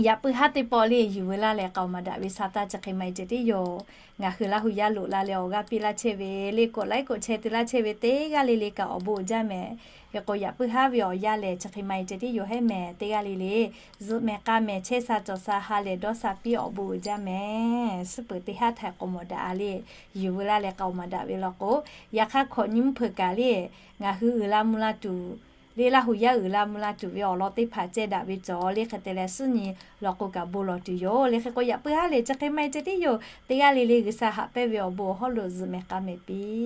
yaꞈ puiˉ haˉ teˇ pawˆ le yuˬ veu laˇ leh k'aoˍ maˍ daꞈ ve saˍ taˇ chi hk'e maˇ heˆ ceh tiˉ yoˬ. Ngaˬ hui Laˇ hu yaˇ loꞈ la leh awˬ g'aˇ piˇ laˇ chehˇ ve le, k'awꞈ laiˉ k'awꞈ chehˇ te laˇ chehˇ ve teˇ g'aˇ le le kaꞈ awˬ bon uiˍ jaˇ mehˍ. Hk'e k'o yaꞈ puiˉ haˉ ve awˬ yanˇ lehˬ chi hk'e maˇ heˆ ceh tiˉ yoˬ hehˉ mehˍ. Teˇ g'aˇ le le zuhꞈ mehˍ k'a mehˍ chehˇ sha cawˬ sha ha lehˬ dawˇ sha piˇ awˬ bon uiˍ jaˇ mehˍ. Suhˉ peuˬ teˇ haˉ htaiˍ k'awꞈ mawˬ daꞈ a le, yuˬ veu laˇ leh k'aoˍ maˍ daꞈ ve law k'o, yaꞈ hk'aˇ hkawꞈ nyi mvuhˇ hpeuꞈ kaꞈ le ngaˬ hui uiˍ la mvuh la tuˬ le, Laˇ hu yaˇ uiˍ la mvuh la tuˬ ve awˬ lawn teˇ hpaˍ ceh daꞈ ve cawˬ le. Hk'e te leh suhˉ nyi law k'o kaꞈ bon lawˬ tuˬ yoˬ le. Hk'e k'o yaꞈ puiˉ haˉ le chi hk'e maˇ heˆ ceh tiˉ yoˬ. Teˇ g'aˇ le le G'uiˬsha haꞈ pehnˇ ve awˬ bon awˬ hawˉ lo zuhꞈ mehˍ k'a mehˍ piˇ